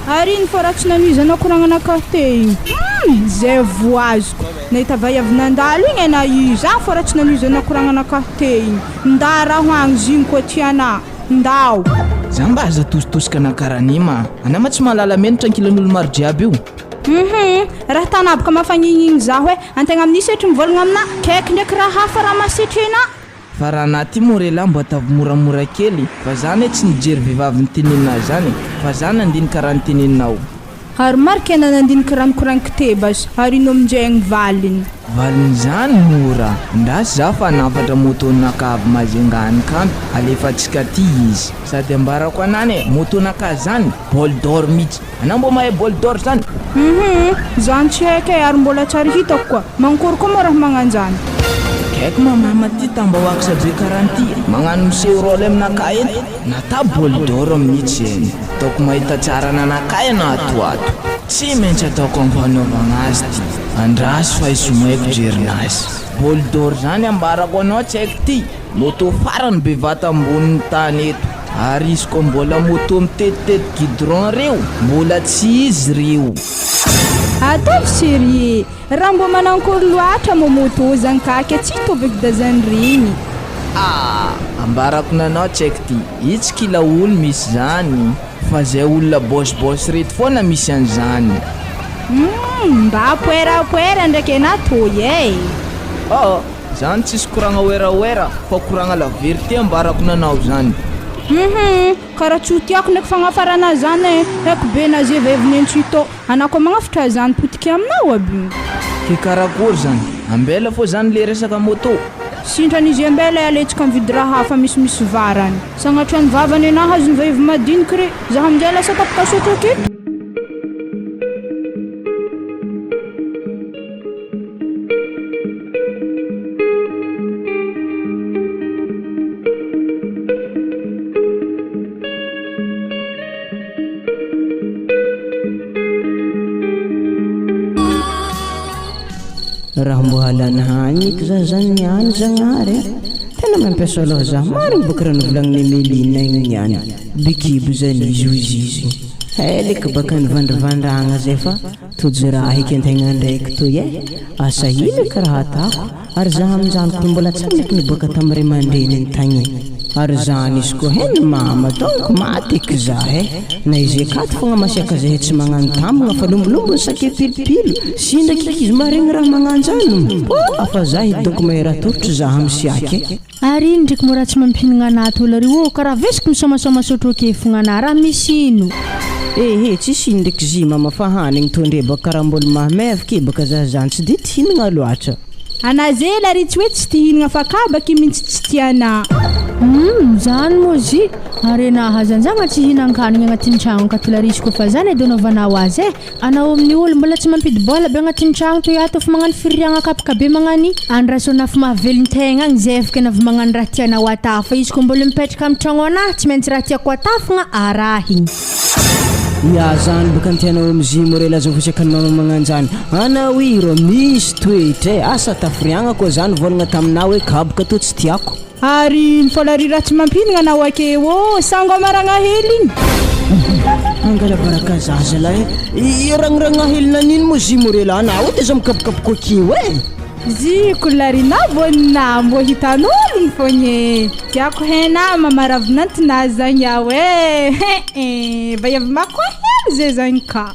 Ary iny fa raha tsy nanohizana koragnana carte igny. Humm! Zay vo azoko. Nahita vaiavy nandalo igny anah io za fa raha tsy nanohizana koragnana carte igny. Nda raho agny zigny koa tianah. Ndao. Za mba aza atositosika anah karaha ma. Anah ma tsy mahalala menatra ankilan'olo maro jiaby io. Humm! Raha tanabaka mafagnigny igny zaho e. Antegna amin'io setry mivolagna aminah. Kaiky ndraiky raha hafa raha masetry anah. Fa raha anah ty moa relah mba ataovy moramora kely fa za anie tsy nijery vehivavy nitenenina azy zany e, fa za nandinika raha niteneninao. Ary marika ena nandiniky raha nikoragniko tebas ary ino aminjay agny valiny. Valin'izany mora, ndraso za fa hanafatra moto naka avy Majunga any kamy alefantsika aty izy. Sady ambarako anany e, moto naka zany bol d'or mitsy, anao mbô mahay bol d'or zany? Hum zany tsy haiko e ary mbola tsary hitako koa, mankory koa moa raha magnanjany? Kaiky ma mama ty tambahoaksa be karanty magnano miseho role aminakahy eto. Nata bol d'or mihitsy eny. Ataoko mahita tsara ananakahy ianao ato ato. Tsy maintsy ataoko ampanaovagna azy ty. Andraso fa hisomaiko jerinazy. Bol d'or zany ambarako anao tsy haiko ty. Moto farany be vata ambonin'ny tany eto. Ary izy koa mbola moto mitetitety guidron reo mbola tsy izy reo. Ataovy sérieux, raha mbô manankory loatra mô moto zany kake tsy hitovy dazany regny. Ah! Ambarako nanao check ty, itsy kila olo misy zany fa zay olona boss boss reto foana misy an'zany. Humm mba poera poera ndraiky enah toy eh! Oh! Zany tsisy koragna oeraoera fa koragna la vérité ambarako nanao zany. Humm kara tsy ho tiako ndraiky fagnafarana zany eh! Haiko be na ze vehivy nentsito. Anah koa magnafitra zany potika aminao aby. Ke karakory zany? Ambela fô zany le resaka moto? Sintrany izy ambela e aletsika mividy raha hafa misimisy varany. Sagnatria ny vavany anah azony vehivy madiniky re. Zah amizay lasa tapaka sotro aketo. Raha mbo halany haniko za zany niany Zagnahary a! Tena mampiasa loha za marigny bôka raha novolagnin'i Emeline igny niany, be kibo zany izy hoy izy igny. Heliky baka nivandrivandragna zay fa tojo raha eky antegna ndraiky toy e! Asa ino eky raha atako? Ary za aminjany ko mbola tsy naiky niboaka tam ray aman-dreniny tagny e! Ary zany izy ko hen mama donc maty eky za he! Na izy akato fogna masiaka zahay tsy magnano tambagna fa lombolombony sake pilopilo sindra kiky izy maregny raha magnanjany oh! Fa za edy donc mahay raha torotro za amsiaky e! Ary ino ndreky mora tsy mampihinagna anah ato olo ary ô karaha vesiko misomasoma sotro kefogna anah raha misy ino. Ehe tsisy ino ndreky zy mama fa hanigny tô ndre baka karaha mbol mahamevaka e baka za zany tsy de tia hinagna loatra. Anah zela ary tsy hoe tsy tia hinagna fa kabaky mintsy tsy tia anah. Humm zany moa zy ary enah hazanjagna tsy hihinankanigny agnatin'ny tragno ka tolarisiko fa zany edy anaovanao azy e. Anao amin'ny olo mbola tsy mampidi-bola be agnatin'ny tragno toy ato efa magnano fiririagna kapoka be magnany andraso anafo mahavelon-tegna agny zay afaka anao magnano raha tianao atao fa izy koa mbola mipetraka amin'ny tragno anah tsy maintsy raha tiako atao fogna arahigny. Ya zany boka ny tianao amzy morela aza voasaka ny mama magnanjany anao i rô misy toetra e asa tafiriagna koa zany vôlagna taminah hoe kaboka tô tsy tiako. Ary iny fôlary raha tsy mampihinagna anao ake ô sango amaragna hely igny. Angala baraka zaza lahy e! Ragniragna hely nanino moa zy morela anao io de za mikapokapoka akeo e! Ziko larina bonina mbô hitan'ologno fogna e! Tiako hena mamaravinantina zagny aho e! He vaiavy makoa hely ze zagny ka.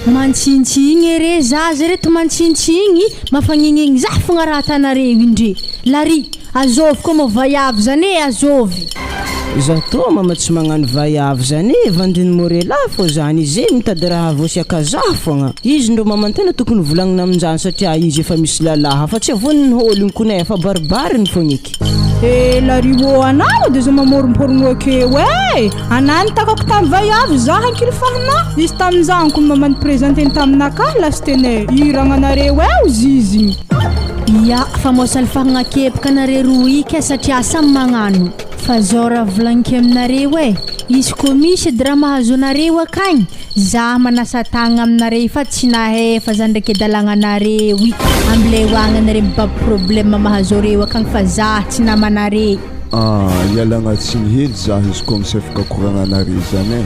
Mantsintsingny re zaza reto mantsintsingny mafagnengnegny zah fogna raha atanareo indre Lary, azôvy koa moa vaiavy zany e, azôvy. Za toa mama tsy magnano vaiavy zany e, vandin'i Morela fô zany izy e, mitady raha voasiaka zah fogna. Izy ndrô maman tena tokony volagnina aminjany satria izy efa misy lalaha fa tsy avoaniny hôlogny kone fa baribariny fogna eky. Eh Lary ô anao de za mamôromporogno akeo eh! Anah nitakako tam vaiavy zah ankilifahinah izy tamin'izany ko mama ni-presenter-ny taminakahy lastene i ragnanareo eh ozizy. Ya, fa mô salifahagna kepoka anare roa i ke satria samy magnano. Fa zao raha volagniko aminareo e, izy koa misy edy raha mahazo anareo akagny, zah manasa tagnana aminare fa tsy nahefa zah ndraiky adalagnanareo i, ambileo agny anare mibaby problème mahazo areo akagny fa zah tsy namanare. Ah, ialagna tsiny hely zah izy koa misefaka koragnanare zany e,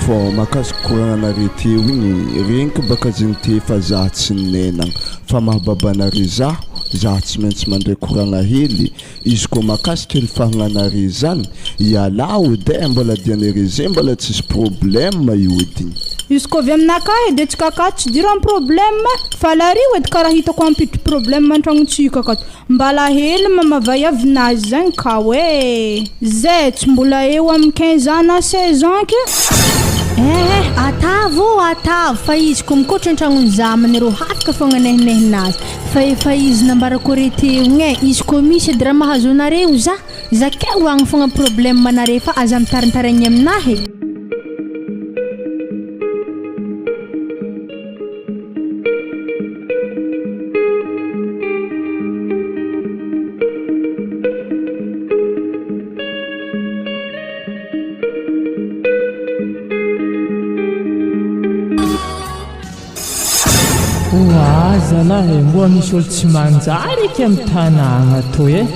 fô mahakasiky koragnanare teo igny, regniky baka zegny te fa zah tsy ninenagna, fa maha babanare zaho, zah tsy maintsy mandray koragna hely, izy koa mahakasiky hely fahagnanare zany, ialahy ody e, mbola dianere mbola tsisy problème io ody. Izy koa avy aminakahy edy antsika akato tsy idiran'ny problème fa lario edy karaha hitako hampiditry problème antragnontsika akato. Mbala hely mama vaiavinazy zagny ka hoe zay tsy mbola eo amin'ny 15 ans na 16 ans ke. Eh eh! Atavo ô atavo fa izy ko mikotra antragnony zamany rô hafaka fogna nehinehinazy fa efa izy nambarako are teo igny e izy ko misy edy raha mahazo anareo za zakeo agny fogna problème nare fa aza mitarintarigny aminahy e. Oa zalahy e, mboa misy olo tsy manjary eky amin'ny tanàgna toy e.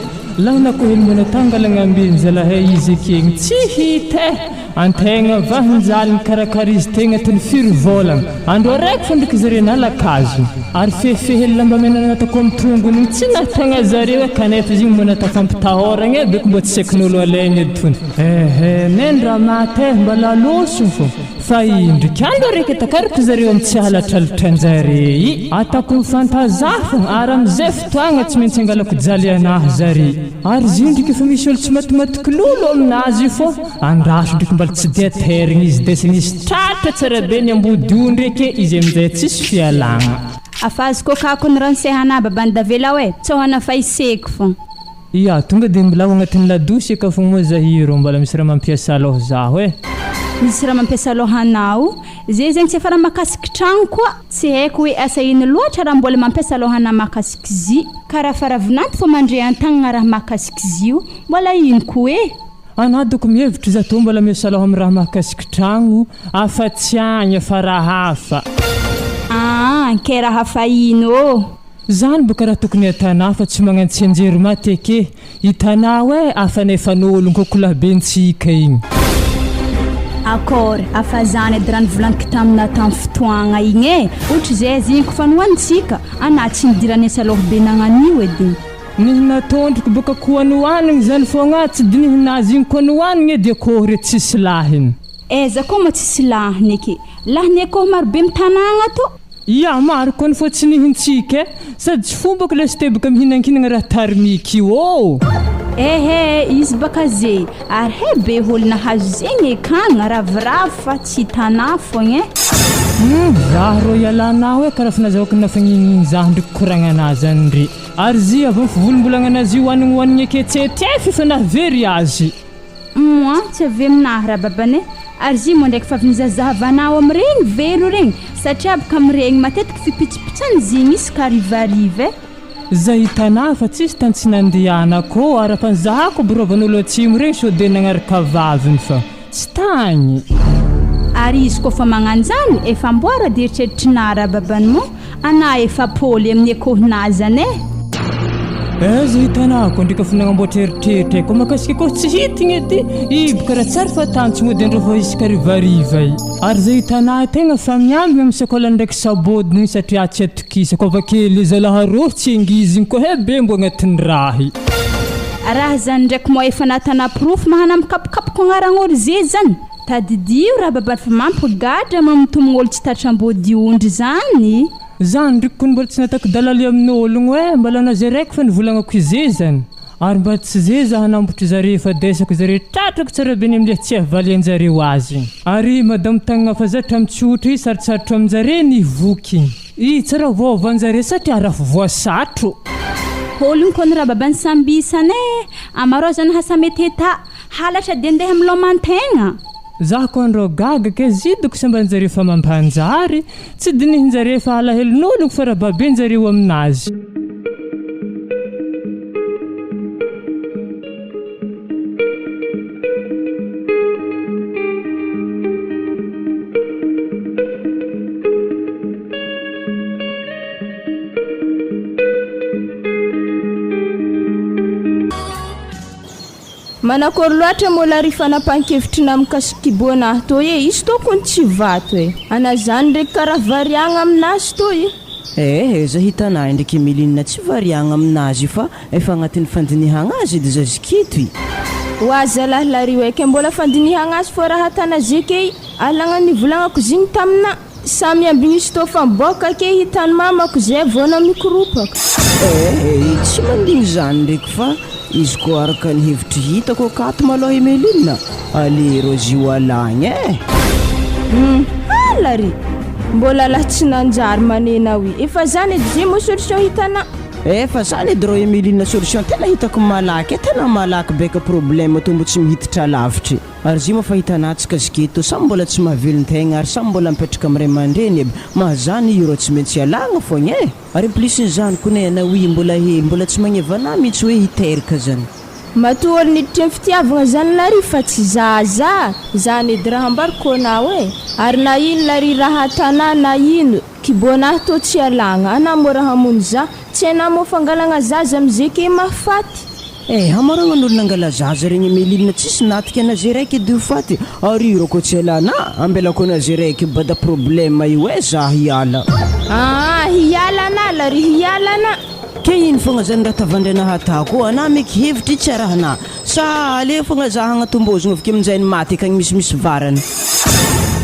Lahinako hely mbola tangalagna ambiny zalahy e, izy ekegny tsy hita e. Antegna vahinjaly nikarakara izy tegna tany firy vôlagna. Andro araiky fô ndriky zare nalaka azy. Ary fehifehely lamba mena natako amin'ny tongony igny tsy nahatagna zareo e, kanefa izy igny mbola natao fampitahôragna e, beko mbô tsy saikin'olo alaigny edy tony. Ehe, nendra maty e, mba lalôsogno fô. Fa indriky andro araiky takariko zareo amin'ny tsy halatralitranjare i. Ataoko mifantazaha fô, ary amizay fotoagna tsy maintsy angalako jaly anahy zare. Ary izy io ndriky efa misy olo tsy matimaty lolo aminazy io fô andraso ndriky mbola tsy de terigny izy de sy nisy tratra tsara be ny ambodiondry eke izy aminjay tsisy fialagna. Afa azoko akako ny ransehana baban'i Davelao e! Tsohana fa iseko fô. Ia, tonga dia mbola ao agnatin'ny ladosy eka fogna moa Zahiro, mbola misy raha mampiasa loha zaho e. Misy raha mampiasa loha anao? Ze zegny tsy efa raha mahakasiky tragno koa, tsy haiko hoe asa ino loatra raha mbola mampiasa loha anah mahakasiky zy, karaha faravinanty fô mandre an-tagnana raha mahakasiky zy io, mbola ino koa e? Anah doko mihevitra za tô mbola miasa loha amin'ny raha mahakasiky tragno, afa tsy agny fa raha hafa. Aa, kay raha hafa ino ô? Zany boka raha tokony atanà fa tsy magnano tsianjery maty eke, hitanao eh afanefan'olon ko kolabentsika igny. Akôry afa zany edy raha nivolaniko tamina tam fotoagna igny e, otry zay zegny kofa nohanintsika, anà tsy nidirany asa lôha be nagnan'io edy. Nihina tondroko boka koa nohanigny zany fogna tsy dinihinazy igny koa nohanigny edy akôry tsisy lahiny. Aiza koa moa tsisy lahiny eke, lahiny akôho marobe am tanagna tô. Ia, maro kony fô tsy nihintsika e! Sady tsy fombako lesy teboka mihinankinagna raha tarimiky io ô! Ehe, izy baka ze, ary he be olo nahazo zegny e kagna ravoravo fa tsy hitanà fogna e! Hum, zah rô ialanao e, karaha fa nazahoako nafagnigny zah ndriky koragnanà zany ndry. Ary zy avy amy fivolombolagna anazy io hoanigny hoanigny eke tse ty f'efa nahavery azy. Moi, tsy avy aminahy rababany e! Ary zy moa ndraiky fa avy nizahazahavanao amin'iregny velo regny satria boka amin'iregny matetiky fipitsipitsany zigny isaka harivariva e! Zay hitanà fa tsisy tany tsy nandehanako ô, ary efa nizahako birovan'olo atsimo regny sao de nagnaraka vaviny fa tsy tagny. Ary izy koa fa magnanjany efa amboara de eritreritrinà rababany moa anà efa pôly amin'ny ekôhinà zany e! Aiza hitanako ndreka fa nagnamboatra eritreritra e, koa mahakasika koa tsy hitigny edy ibo karaha tsary fa tantsy mody andro vao isaka harivariva i. Ary zay hitanà tegna fa miambigna amy sekola ndraiky sabôdiny satria tsy atokisako avake le zalahy rô tsy angizigny koa he be mbo agnatin'ny raha i. Raha zany ndraiky moa efa nahatana porofo mahana mikapokapoko agnaragn'olo ze zany. Tadidio raha fa mampigadra mamotomogn'olo tsy tratram-bodiondry zany. Zany ndriky kony mbola tsy nataoko dalaly amin'ologno e, mbola anao zay raiky fa nivolagnako ize zany. Ary mba tsy ze za hanambotry zare fa desako zare tratrako tsara be ny amle tsy ahavalianjareo azy. Ary madame tagnagna fa zatra mitsotra i sarotsarotro aminjare ny voky. I tsara voaovanjare satria raha voasatro. Ologno kony raha babany sambisany e, amarô zany hasameteta, halatra de ndeha milomantegna. Za ko andrô gaga ke zidiko sambanjare fa mampanjary, tsy dinihinjare fa alahelon'ologno fa raha babenjareo aminazy. Manakory loatra moa la ry fanapahan-kevitry na mikasiky kiboanahy toy e, izy tokony tsy vato e. Ana zany ndraiky karaha variagna aminazy toy. Eh, za hitanay ndraiky Emeline tsy variagna aminazy fa efa agnatin'ny fandinihagna azy edy zazikito i. Ho azy zalahy lario e, ke mbola fandinihagna azy fô raha atana zeke i, alagna nivolagnako zigny tamina. Samy ambigny izy tô fa miboaka ke hitany mamako zay vao na mikoropaka. Eh, tsy mandigny zany ndraiky fa izy koa araka ny hevitry hitako akato maloha Emeline, ale rô zy ho alagny e. Ha! lary? Mbola lahy tsy nanjary manena wi. Efa zany edy ze moa solution hitanà. Efa zany edy rô Emeline solution tena hitako malaky e, tena malaky beka problème tô mbo tsy mihititra lavitry. Ary zy moa fa hitanà tsika zky tô samy mbola tsy mahavelon-tegna ary samy mbola mipetraka am ray aman-dreny aby, mahazany io rô tsy maintsy ialagna fogna e! Ary en plus n'izany kone anà oui mbola hely mbola tsy magneva anà mihitsy hoe hiteraka zany. Matoa olo niditry ny fitiavagna zany lary fa tsy zaza, zany edy raha ambarako anao e! Ary na ino lary raha atanà na ino, kibonah tô tsy alagna, anà mora hamono za, tsy hainà moa fangalagna zaza amze ke mahafaty. Eh, hamaragna ny olo nangala zaza regny Emeline tsisy natika anaze raiky edy ho faty, ary io rô kô tsy elanà, ambelako anaze raiky bada problème io eh, za hiala. Aa hiala anà lary hiala anà. Ke ino fogna zany raha tavandraina hatako ô, anà meky hevitry tsy arahanà, sa aleo fogna za hagnatombôzogno avy ke aminjay ny maty akagny misimisy varany.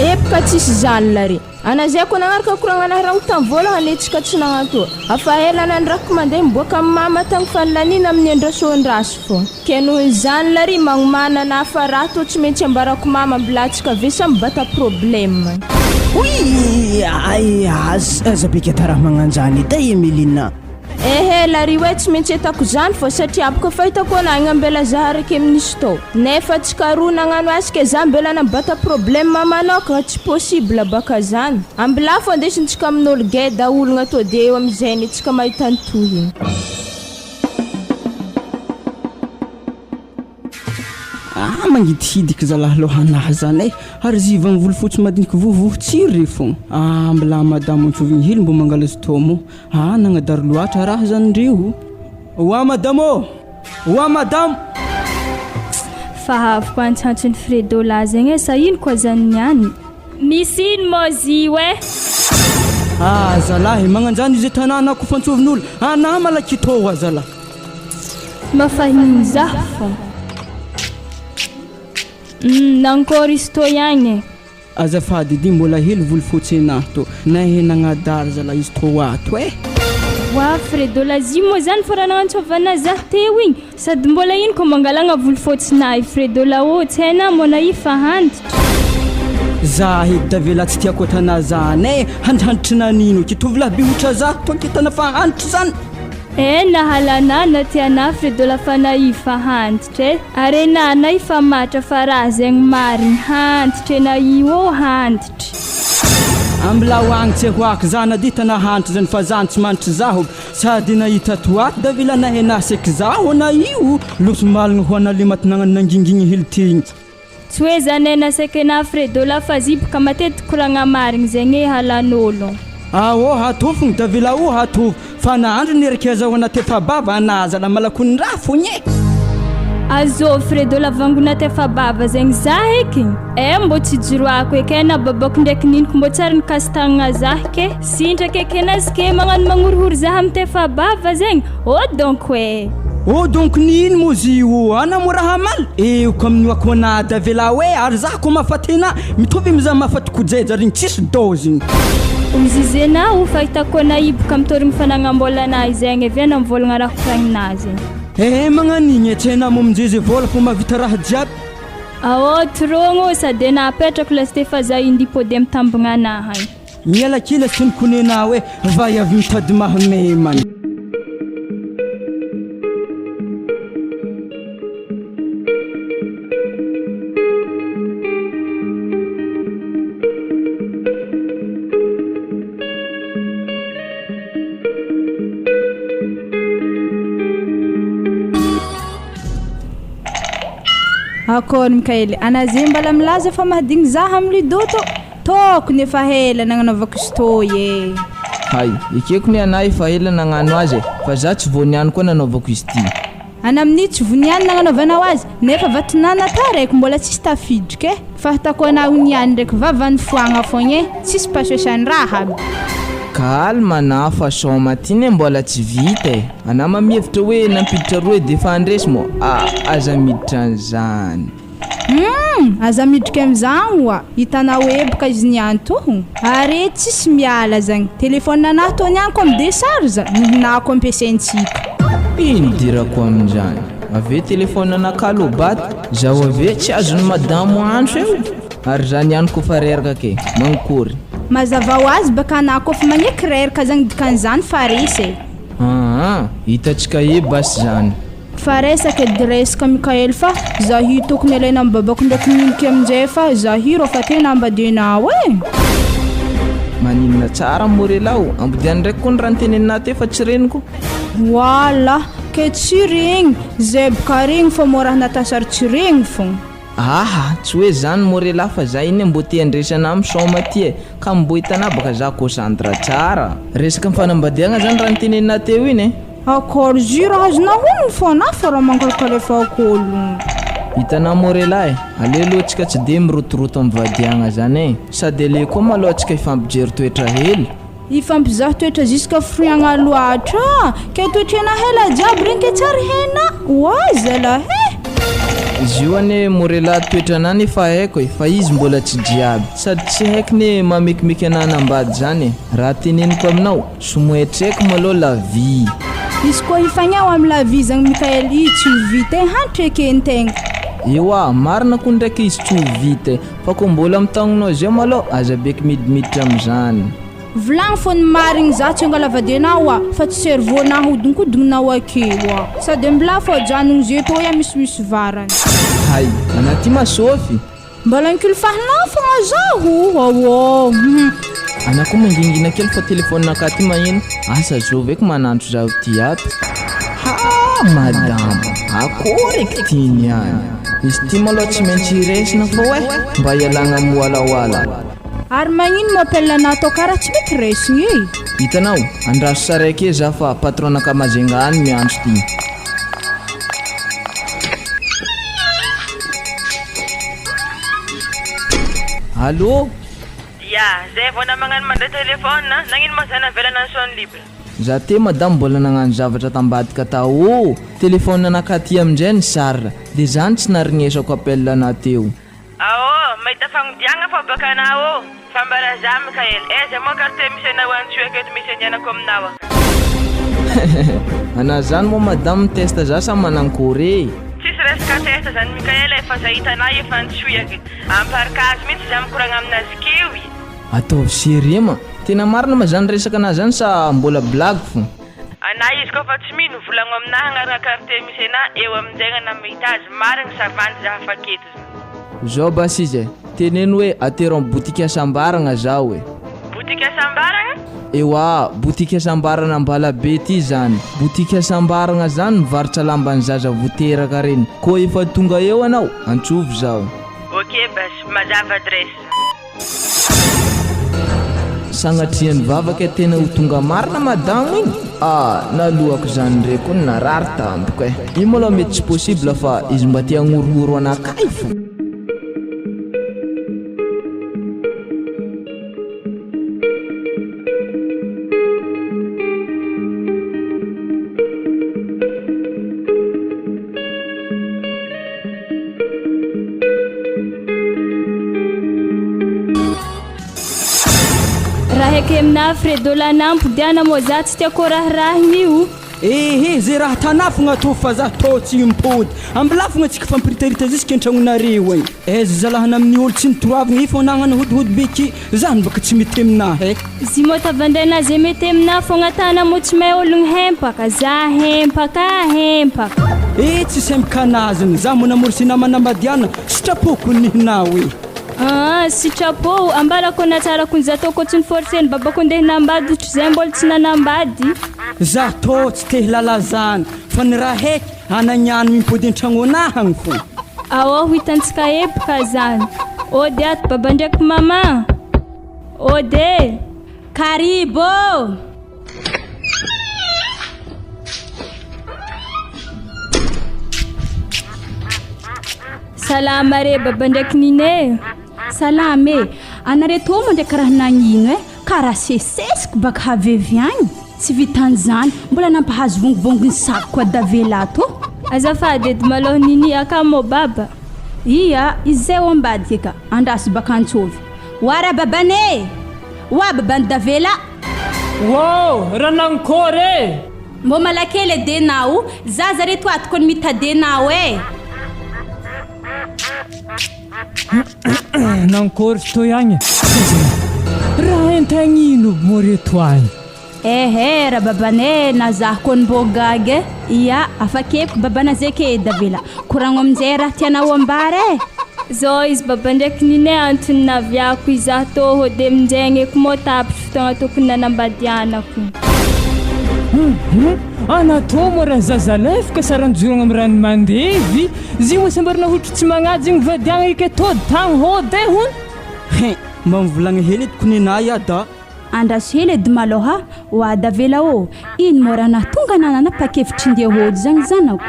Epoka tsisy zany lary. Ana zay ko nagnaraka koragna naharagno tam voalohany etsika tsy nagnantoa. Afa ela nandrako mandeha miboaka am mama tagny fanilaniana aminy andrasoandraso fô. Ke nohony zany lary magnomana ana fa raha tô tsy maintsy ambarako mama mbilatsika ave sa mibata problème. Oy ay aza be kata raha magnanjany edy e Emeline a. Ehe lary hoe tsy maintsy atako zany fô satria aboka fahitako ana agny ambela za arake minisy tô nefa tsy karoa nagnano azy ke za mbela nabata problème manokagna tsy possible baka zany ambilà fô andesintsika amin'olo geda ologna tô de eo amizay ny tsika mahita ny tohiny. Ah mangidihidiky zalahy lohanah zany eh! Ary ziva am volofotsy madiniky vovoho tsiry re fogna. Ah mblà madamo antsovigny hely mbô mangala zitômo. Ah nagnadary loatra raha zany ndreo. Oa madamo ô! Oa madamo! Fa avy ko antsantson'i Fredo lahy zegny e, sa ino koa zany niany? Misy ino mô zio e? Ah zalahy, magnanjany izy tanàna ko fantsovin'olo, anah malaky tô oa zalahy. Mafahiny zah fô. Humm nankôry izy tô ihany e. Azafady edy mbola hely volofotsy enahy tô nahe nagnadary zalahy izy tô ato eh. Wa Fredo lazio moa zany fa raha nagnantsôvana zah teo igny sady mbola ino ko mangalagna volofôtsinahy Fredo la ô tsy hainà moa na i fa antitra. Zah edy tavela tsy tiako atana zany eh handrihandritry nanino ty tovolahy be hotra zah tô ankitana fa antitra zany. Eh nahalana na tiana Fredo la fa na i fa antitra eh ary enà na i fa matra fa raha zegny marigny hantitra enà io ô hantitra. Ambilao agny tsy hoako za nadita nahantra zany fa zany tsy manitry zaho sady nahita toaty da vila nahenà seky zaho na io loso maligny ho ana le maty nagnano nangingigny hely tigny. Tsy hoe zany aina saika Fredo la fa ziboka matetiky koragna marigny zegny e halan'olo. Aô hatofogny davila o hatofo fa nahandro ny erikeza ho anatefabava ana zala malakondraha fogny e. Azô Fredo la vangona tefabava zegny za eky e mbô tsy joroako eky e na babako ndraiky niniko mbô tsary nikasi-tagnagna zah ke sindraky eky enazy ke magnano magnorohoro zah amy tefabava zegny ô donc e. Oh donc ny ino moa zy io ana mo raha mal eo ko amin'io akoana davela hoe ary za ko mafatena mitovy am za mafaty kojeja regny tsisy dose igny. Ozizenà o fahitako anà hiboka am tory mifanagnambolanà izegny avy ana mivolagna raha koragninazy. Eh magnanigny e tsy hainà mominjezy vola fô mahavita raha jiaby. Aô trogno sady enà apetrako lasite fa za indipode mitambogna anà agny. Miala kely sy mikonena hoe vay avy mitady mahamemana. Akory Mikaely, ana ze mbola milaza fa mahadigny zaha am ludo tô. Tokony efa ela nagnanaovako izy tô e. Hay, ekeko ny anah efa ela nagnano azy e, fa za tsy vao niany koa nanaovako izy ty. Ana amin'io tsy vo niany nagnanaovanao azy, nefa vatonana taraiky mbola tsisy tafiditra e. Fahitako anao niany ndraiky vavany foagna fogna e, tsisy pasoesan-draha aby. Calme anah fa saoma ty ne mbola tsy vita e. Anah ma mihevitra hoe nampiditra roe defa handresy moa? Ah, aza miditra an'izany. Humm! Aza midrika amizany oa! Hitanao eboka izy niany tohogno? Are tsisy miala zagny! Téléphone anahy tô niany ko mi décharge noho ampiasaintsika. Ino idirako amin'izany? Ave téléphone anakahy lobaty, zaho ave tsy azon'i madamo antso eo! Ary za niany kofa reraka ke! Mankory! Mazava ho azy baka anah kôfa magneky reraka zagny dikan'izany fa resy e. Aa, hitantsika e basy zany. Fa resaka edy resaka Mickaël fa za io tokony alaina am babako ndraiky miniky aminjay fa za io rô fa tena ambadianao e. Maninona tsara Morella o, ambodiany ndraiky koa ny raha noteneninah teo fa tsy reniko. Voila, ke tsy regny, zay bka regny fa mô raha natasary tsy regny fogna. Aha, tsy hoe zany Morella fa za iny mbô te handresy anah misaoma ty e, ka mbô hitanah baka za concentre tsara. Resaka fanambadiagna zany raha noteneninah teo iny e. Accord jus raha azonao honony fô anah fa raha mankalkalefako olo. Hitanah Morella e, aleo aloha tsika tsy de mirotoroto am vadiagna zany e, sady aleo koa malôha tsika hifampijery toetra hely. Hifampizaha toetra jusqu'à firiagna loatra ke toetrena hela jiaby regny ke tsary hena oay zalahy eh! Izy io anie Morella toetranà nefa haiko e, fa izy mbola tsy jiaby. Sady tsy haiko ne mahamekimeka anà hanambady zany e. Raha teneniko aminao, somoetreko malôha la vie. Izy koa hifagnaho amy la vie zagny Mickaël i tsy ho vita e hantrekentegna. Ewa, marina koa ndraiky izy tsy ho vita e. Fa ko mbola am taognonao zay malôha aza beky midimiditra amzany. Volagno fô ny marigny za tsy angala vadianao oa fa tsy cerveau nah ahodinkodignonao akeo oa. Sady ambilà fô ajanogno ze tô ia misimisy varany. Hay, anà ty ma Sofy? Mbola nikilifahinao fogna zaho aô hum. Anà koa mangingina kely fa téléphone nakà ty maheno, asa zovy eky manantso zaho ty ato. Ha madama, akory eky ty niany. Izy ty malôha tsy maintsy hiresina fô eh, mba hialagna am hoalahoala. Ary magnino mo appel anah atao karaha tsy mety resigny e. Hitanao, andraso saraiky e za fa patron-naka Majunga any miantso ty. Allô? Ya, zay vao namagnano mandray téléphone, nagnino ma za navela nanso ny libre? Za te madame mbola nagnano zavatra tambadika tao oo, téléphone naka aty amindray ny charge, de zany tsy narignesako appel anah teo. Aô, mahita fagnodiagna fô baka anao ô! Fambara za Mickaël, aiza moa quartier misy anao antsoy aketo misy andianako aminao a. Anah zany moa madame mi-test za sa manankory e? Tsisy resaka test zany Mickaël e, fa za hitanah efa antsoy aketo. Amparikazo mintsy za mikoragna aminazy keo i. Ataovy sérieux ma! Tena marina ma zany resaka anah zany sa mbola blague fo? Anah izy koa fa tsy mino, volagno aminah agnarana quartier misy anah eo aminjay anah mahita azy, marigny sa vandy za afaketo. Zao basy izy e, teneno hoe atero am boutique Hasambaragna zaho e. Boutique Hasambaragna? Ewa, boutique Hasambarana Ambalabe ty zany. Boutique Hasambaragna zany mivarotra lamban'ny zaza vo teraka reny. Koa efa tonga eo anao, antsovy zaho. Ok basy, mazava adresse. Sagnatrian'ny vavaka tena ho tonga marina madamo igny? Ah, nalohako zany ndray koa narary tampoka eh. Io malôha mety tsy possible fa izy mba te hagnorohoro anakahy fo. Raha eky aminà Fredo Lanampo diana mô za tsy tiako raharahigny io. Ehe ze raha tanafogna ataovy fa za tô tsy mimpody. Ambilafogna tsika fampiritarita jusque antragnonareo agny. Aiza zalahy namin'ny olo tsy nitoravigna io fô nagnano hodihody be ky zany baka tsy mety aminahy eh. Zy mô tavandraina ze mety aminah fogna tana mô tsy mahay ologny hempaka za hempaka hempaka. Eh tsy sempaka anaziny za mô namory sy namana ambadiana sitrapoko nihinao eh. Aa sitrapo ambarako na tsara kony za tô kô tsy ni-forcer-ny babako ndeha hinambady otrzay mbôla tsy nanambady. Za tô tsy te hilala zany fa ny raha heky anagnano mimpody antragnonah agny fô. Aô ho hitantsika epoka zany. Ody ato baba ndraiky maman. Ody e! Karibo! Salama re baba ndraiky nine. Salama e! Anare tô moa ndraiky raha nagnino e? Karaha sesesiko baka havevy agny. Tsy vitan'izany, mbola nampahazo vongivongin'ny sako koa Davela tô. Azafady edy malôha Nini akamo baba. Ia, izay ao ambadika ka. Andraso baka antsovy. Oa rababany e! Oa baban'i Davela! Wow! Ranankory e! Mbô malakely ede nao, zaza reto ato kony mitade nao e! Nankory toy agny. Raha. Entagna ino aby moa reto agny? Ehe rababanay na zah kony mbô gaga e! Ia, afakeko babana zay ke Davela, koragno aminjay raha tianao ambara e! Zao izy baba ndraiky ninay antony naviako izaho tô hody aminjegny eky mô tapitry fotoagna tokony nanambadianako. Hum ana tô moa raha zaza lefika saranjorogna am rano mandevy, zy moa sambarina hotry tsy magnaja igny vadiagna ike tôdy tagny hôdy e hon. Hein, mba mivolagna hely eto ko nenah ya da. Andraso hely edy malôha, oa Davela ô, ino mô raha nahatonga anà nanapa-kevitry ndeha hody zagny zanako?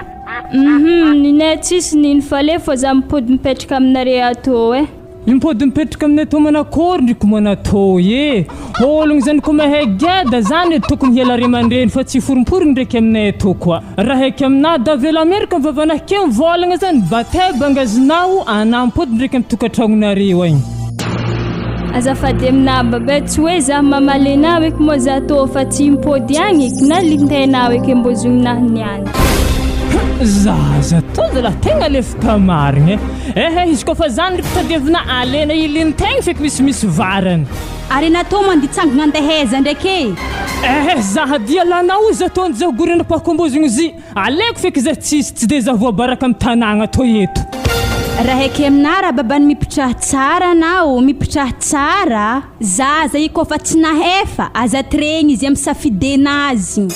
Hum, ninay tsisy nino fa le fô za mipody mipetraka aminare atô eh. Mipody mipetraka aminay tô manakôry ndry ko manatô e! Ôlogno zany ko mahay geda zany edy tokony hiala ray aman-dreny fa tsy hiforomporogno ndraiky aminay atô koa. Raha eky aminà Davela miaraka am vavanahy ke mivôlagna zany bateb angazinao anà mipody ndraiky am tokantragnonareo agny. Azafady aminà baba tsy hoe zah mamaly anao eky moa zah tô fa tsy mipody agny eky na lintenao eky ambozogninah niany. Zaza tô zalah tegna lefitra marigny e! Ehe izy koa fa zany ry fitadiavina alena ilintegna feky misimisy varany. Ary natao manditsangana andeheza ndraiky e! Ehe zaha dia lanao izy atao an'izao gorana pakombozogno zy aleko feky zah tsisy tsy de zah voabaraka am tanagna toy eto. Rahaiky aminah raha babany mipitraha tsara anao mipitraha tsara zaza i kofa tsy nahefa aza tiregny izy am safidenazy.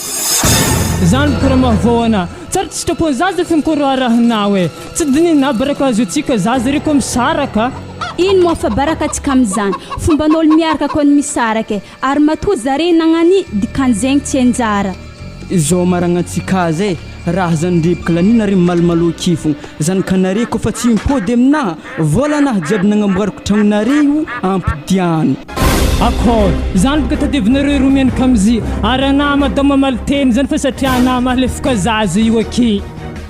Zany boka raha mahavao anah. Tsara tsy sitrapon'ny zaza efa mikoro arahinao e. Tsy dinihina baraka azo antsika zaza re ko misaraka. Ino moa fa baraka tsika amizany. Fomban'olo miaraka kony misaraka e. Ary matoa zare nagnani dikan'zegny tsy anjara. Izao amaragnantsika azy e, raha zany reboka lanina re malomaloky fogna, zany kanare kofa tsy mipody aminaha, vôlanaha jiaby nagnamboariko tragnonare io ampidiano. Accord, zany boka tadiavinareo roa mianaka amzy, ary anah madame mamaly teny zany fa satria anah mahalefoka zaza io aky.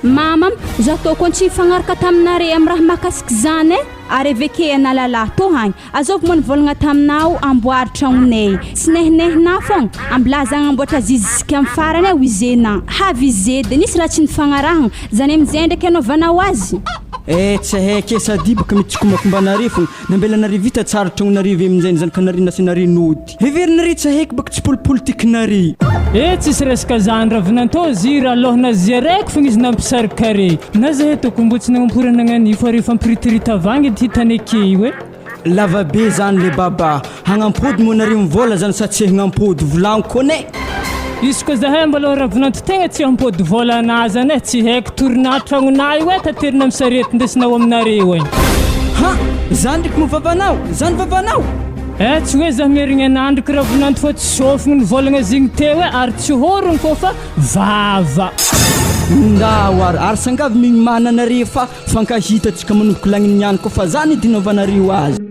Mama, za tô kony tsy nifagnaraka taminare am raha mahakasiky zany e, ary eveke analalahy tô hagny, azôvy moa nivôlagna taminao amboary tragnonay, tsy nehinehina fôgna, ambilaza agnamboatra zizika am farany e hoizena, havize de nisy raha tsy nifagnarahagna, zany amizay ndraiky anaovanao azy? Eh tsy haiko e sady baka mitsikombakombanare fogna, nambelanare vita tsara tragnonare ve aminjay ny zanakanare nasianare nody. Heverinareo tsy haiko baka tsy polipolitikinare. Eh tsisy resaka zany ra vinantô zira aloha nazia raiky fogna izy nampisarika re na zahay tokony mbo tsy nagnampora nagnanio fa refa ampiritiritabagna edy hitany ake io eh. Lava be zany le baba. Hagnampody moa nareo mivola zany sa tsy hagnampody volagniko kone. Izy koa zahay mbola ravinanto tegna tsy hampody vola anah zany eh tsy haiko torinah tragnonah io eh taterina am sarety ndesinao aminareo agny. Ha! Zany ndreky moa vavanao? Zany vavanao? Eh tsy hoe zah mierigna anandriko ravinanto fa tsy sofigny ny volagna zigny teo eh ary tsy horogno koa fa vava. Ndao ary, ary sangavy mignomana anareo fa fankahita tsika manomboka lagniny niany koa fa zany edy hinaovanareo azy.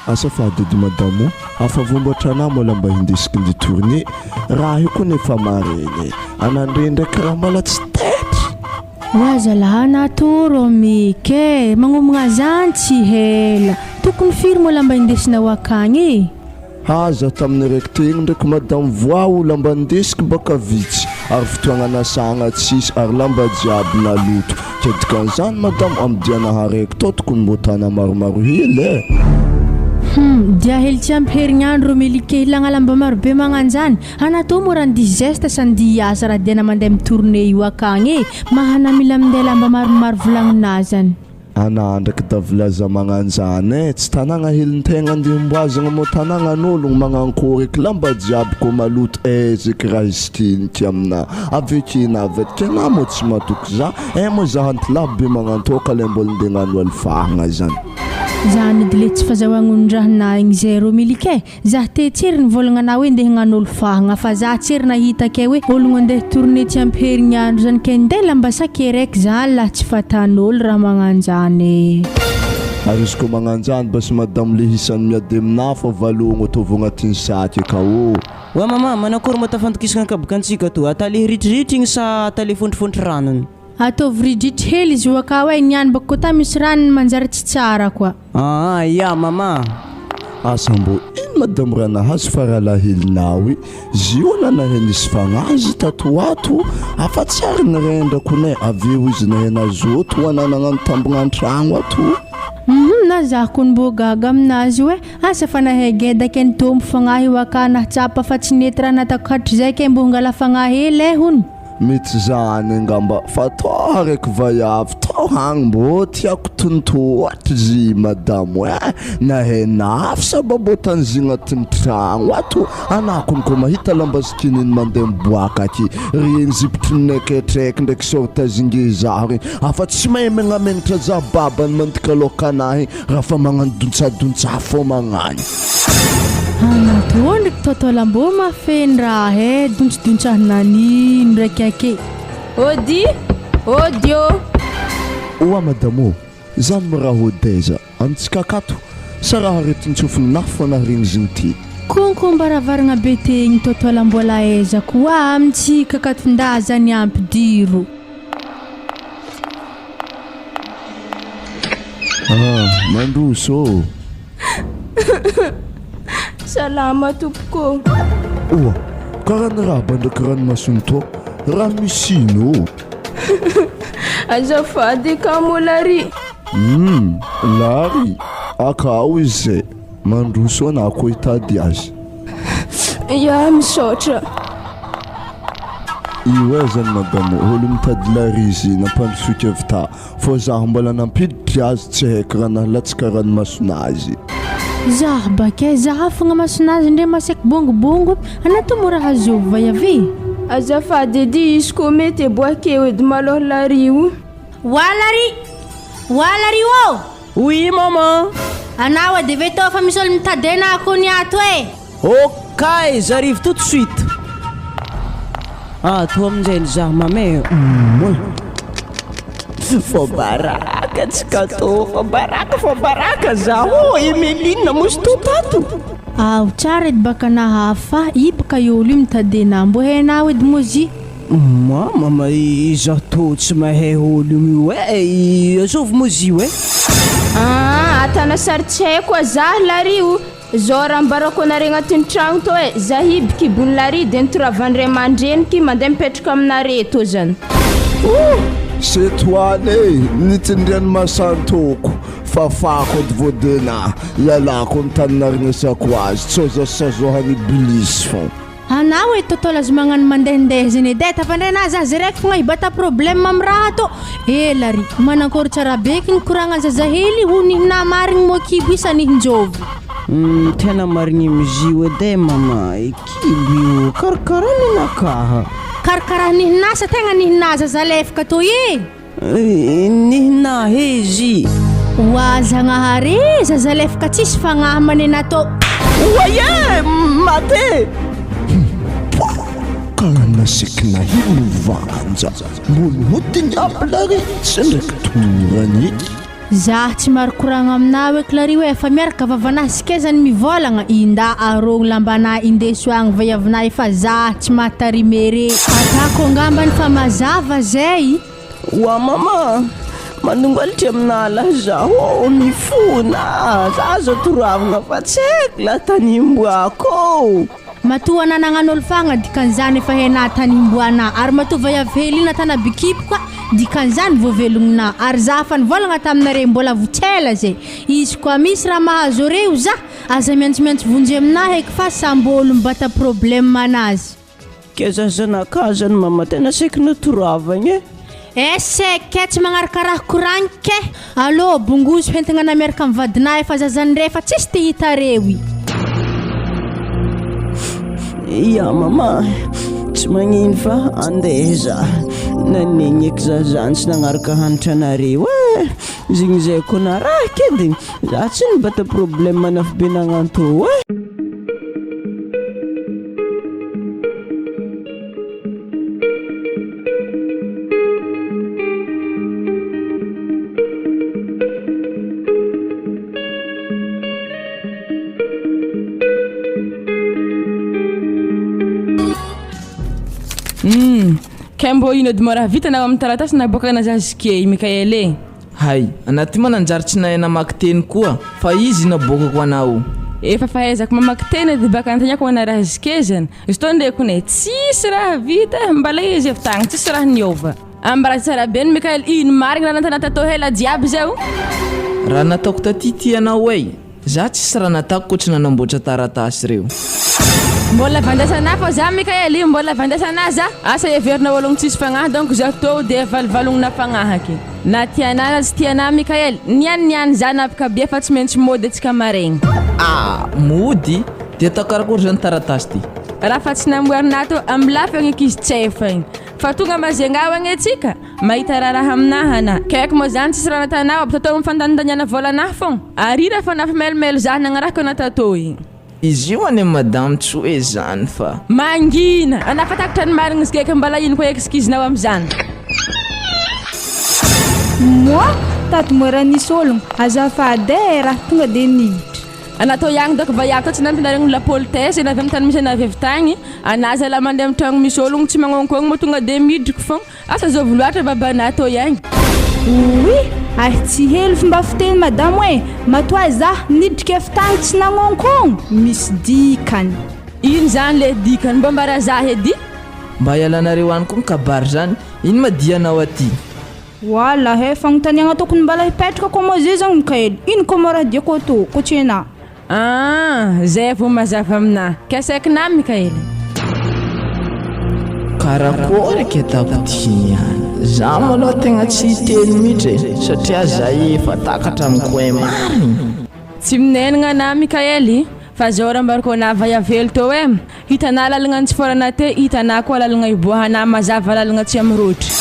Asa fa adidy madamo afa voamboatra anah mbola mba hindesiko ndy tournée raha io koa nefa maregny anandre ndraiky raha mbola tsy taitra. Wa zalahy natoro mika e! Magnomagna zany tsy hela. Tokony firy moa lamba indesinao akagny e? Aza tamin'ny raiky teo igny ndraiky madame voa o lamba ndesiko baka vitsy ary fotoagna nasagna tsisy ary lamba jiaby naloto ke dikan'izany madame amy dianaha raiky tao tokony mbô tana maromaro hely e. Hum, dia hely tsy ampy herignandro ro Melike hilagna lamba marobe magnanjany, ana tô moa raha ndihy geste sa ndihy hiasa raha diana mandeha mi-tourner io akagny e, mahana mila minday lamba maromaro volagninà zany. Ana ndraiky da vilaza magnanjany e, tsy tanagna helin-tegna andeha homboazagna moa tanagnan'ologno magnankôry eky lamba jiaby kô maloto ezeky raha isikiniky aminà avy eke na avadika anà moa tsy matoky za eh moa za antilahy be magnantôka le mbôla ndeha hagnano alifahagna zany. Zany edy le tsy fazahoagn'olon-draha igny zay rô Melika e! Zah te tsy ery nivolagna anah hoe ndeha hagnano olo fahagna fa zah tsy ery nahita kay hoe ologno andeha tourner tsy ampy herignandro zany kay ndeha lamba sac raiky zany lah tsy fatan'olo raha magnanjany e. Ary izy koa magnanjany basy madame le hisany miady aminah fa valogno ataovy agnatin'ny sac ka ô. Oa mama, manakory moa tafandokisagna ankaboka antsika toa? Atale ritriritry igny sa atale fontrifontry ranony? Ataovy ridritry hely izy io akao e, niany baka kota misy ranony manjary tsy tsara koa. Aa ya mama. Asa mbô ino madame raha nahazo fa rahalahilinao i zio ana nahay nisy fagnazy tato ho ato afa tsy ary nirendrako ne avy eo izy nahay nazoto ho ana nagnano tambogna antragno ato. Humm na za kony mbô gaga aminazy io e, asa fa nahay geda ke nitombo fagnahy io aka nahatsapa fa tsy nety raha natako hatrizay ke mbô hangala fagnahy hely e hono. Mety zany angamba fa tô araiky vaiavy tô hagny mbô tiako tontohatry zy madamo eh nahay nafy saba mbô tanzy agnatin'ny tragno ato anakony kô mahita lamba skinny mandeha miboaka aky regny zipo trineketreky ndraiky short zingeza regny afa tsy mahay megnamenatra za babany mandika lôka anahy Raha fa magnano dontsadontsa fô magnano. Anaty ondriky tôtôlambo mafeno raha e, dontsodontsahy nanino ndraiky ake. Ody! Ody ô! Oa madame ô, zany mo raha ody aiza? Amintsika akato? Sa raha aretin-tsofiny lafo fa naharegny zigny ty? Konkom-baravaragna be tegny tôtôlambola aiza koa amintsika akaton-daza ny ampidiro. Ah, mandroso ô! Salama tompoko ô! Oa, karaha ny raha bandraky ranomasony tô, raha misy ino ô? Azafady kamo Lary. Hum, Lary, akao izy zay. Mandroso anah koa hitady azy. Ya, misaotra. Io aiza ny madamo olo mitady larizy nampandrosoiko avy ta fô zaho mbola nampiditry azy tsy haiko raha nahalatsaka ranomasonazy. Zaho baka e, zaho fogna masonazy ndre maseky bongobongo, anah to mora hazovy va yaveh? Azafady edy izy ko mety e boakeo edy malôha lary o. Oa lary! Oa lary ô! Oui maman! Anao edy ve tô fa misy olo mitady anah kony ato e! Ok, j'arrive tout de suite! Ato amin'izay ny zah mame mouin! Fa baraka tsika tô, fa baraka, fa baraka zah ô! Emeline mosy tô tato! Ao tsara edy baka nahafa i baka io olo io mitady anah mbô hainao edy mozy. Mama ma izaho tô tsy mahay olo io eh, azovy moa izy io eh? Aa atana sary tsy haiko azah lary o, zao raha ambarako anare agnatin'ny tragno tô eh, zah hiby kibon'i lary de nitoravan'ny ray aman-dreniky mandeha mipetraka aminare tô zany. Ouh! C'est toi ne nitindrian'i Masantoko fafako edy voadena ialako ny tany naringnesako azy tsao za sazohan'i Iblisy fô. Anao e tôtôl azo magnano mandehandeha zegny edy e tafandray na za zay raiky fogna hibata problème am raha tô ela ry manankôry tsara beky ny koragna zazahely ho nihinà marigny moa kibo io sa nihinjôvy. Humm tena marigny mizio edy e mama e kibo io karakaraha ninakaha. Karakaraha nihinà sa tegna nihinà zazalefaka tô e. Nihina izy. Oa Zagnahary e, zaza lefaka tsisy fagnahy manena tô. Oay e, maty e. Karaha nasekina hino vanja mbô nihodiny aby lary tsy ndraiky torany eky. Zah tsy maro koragna aminah hoe Clary hoe efa miaraka vavanah sy kezany mivolagna inda arogno lambanah indeso agny vaiavinah efa zah tsy mahatarime re. Atako angambany fa mazava zay. Oa mama, mandongoalitry aminah lahy zaho ô, mifona ah, za aza toravina fa tsy haiko lahy tany imboako ô. Matoa anah nagnano olo fagna dikan'izany efa hainah tany imboanah ary matoa vaiavy hely iny atana bikipoka dikan'izany voavelognonah ary zah efa nivolagna taminareo mbola vo tsy ela zay izy koa misy raha mahazo areo zah aza miantsomiantso vonjy aminah eky fa samby olo mibata problème anazy. Ke za zanakà zany mama tena saiky notoravagna e. Echec ke tsy magnaraka raha koragniko ke. Allô bongozo hentigna ana miaraka am vadinah efa zazan're efa tsisy te hita reo i. Ya mama, tsy magnino fa andeha za. Nanegny eky za zany tsy nagnaraka hanitra anareo e. Zegny zay ko narahiko edy, za tsy nibata problème nafy be nagnantô e. Hum! Kay mbô ino edy mô raha vitanao amin'ny taratasy naboakana zazikey Mickaël e? Hay, anà ty mananjary tsy nahay namaky teny koa fa izy naboakako anao. Efa fahaizako mamaky teny edy baka antagnako ana raha zikezana. Izy tô ndreky ne tsisy raha vita eh, mbala izy avy tagny tsisy raha niova. Ambara tsara be ny Mickaël, ino marigny raha nataonà tatô hela jiaby zao? Raha nataoko taty ty anao eh. Za tsisy raha natako koa tsy nanamboatra taratasy reo. Mbola vandrasana fô za Mickaël io mbola vandrasana za. Asa heverina ologno tsisy fagnahy donc za tô de valivalogna fagnahake. Na tianà na tsy tianà Mickaël, niany niany za napaka be fa tsy maintsy mody antsika maregny. Ah! Mody? De atao karakory zany taratasy ty? Raha fa tsy namboarinà tô am lafy agny ankizy tsy efa igny. Fa tonga Majunga ao agny antsika, mahita raharaha aminaha ana. Kaiky moa zany tsisy raha natanao aby tatao am fandanindaniana volanah fogna. Ary raha fa nafimelomelo zah nagnaraka anao tatô igny. Izy io anie madame tsy hoe zany fa. Mangina! Anah fa takatra ny marigny izy kaiky mbala ino koa excuse-nao amizany. Moi, tato mora nisy ologno, azafady eh, raha tonga de niditra. Anah tô ihagny dôko vaiavy tô tsy nampianarigny la politesse na avy amy tany misy anah avy avy tagny, anah zalah mande amy tragno misy ologno tsy magnonkogno moa tonga de midriky fogna, asa zôvy loatra babanah tô ihagny. Oui, ary tsy hely fomba fiteny madamo e, matoa zah nidriky avy tagny tsy nagnonkogno, misy dikany. Ino zany le dikany mbô ambara zah edy? Mba hialanareo any koa mikabary zany, ino ma dianao aty? Wala he, fagnontaniagna tokony mbala hipetraka koa moa zay zagny Mikael, ino koa moa raha diako ato, ko tsy hainà. Ah, zay vao mazava aminà. Kasaiko-nà Mikael. Karakory ke ataoko ty niany? Za malôha tegna tsy hiteny mihitsy e, satria zay efa takatra amin'ny coin marigny. Tsy minenagna anà Mikael, fa zao raha ambarako anà vaiavelo tô e, Hitanà lalagna nitsiforana te, hitanà koa lalagna iboahanà, mazava lalagna tsy amy rotra.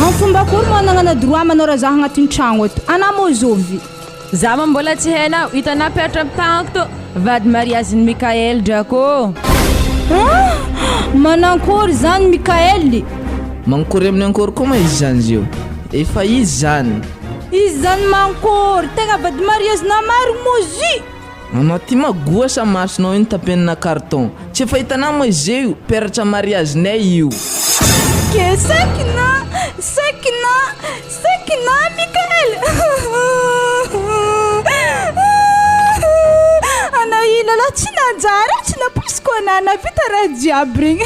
Am fomba akory moa anagnana droit manao raha zah agnatin'ny tragno ato? Anah moa zovy? Za moa mbola tsy hainao, hitanà peratra am tagnako to, vady mariazin'i Mickaël drako. Ah! Manankory zany Mickaël? Mankory amin'ny ankory koa ma izy zany zio? Efa izy zany. Izy zany mankory, tegna vady mariazinà marigny moa zy? Anao ty ma goa sa masonao io notapenina carton? Tsy efa hitanao ma izay io peratra mariage nay io. Ke saikina, saikina, saikina Mickaël Anao io lalahy tsy nanjary tsy nampoiziko anah nahavita raha jiaby regny.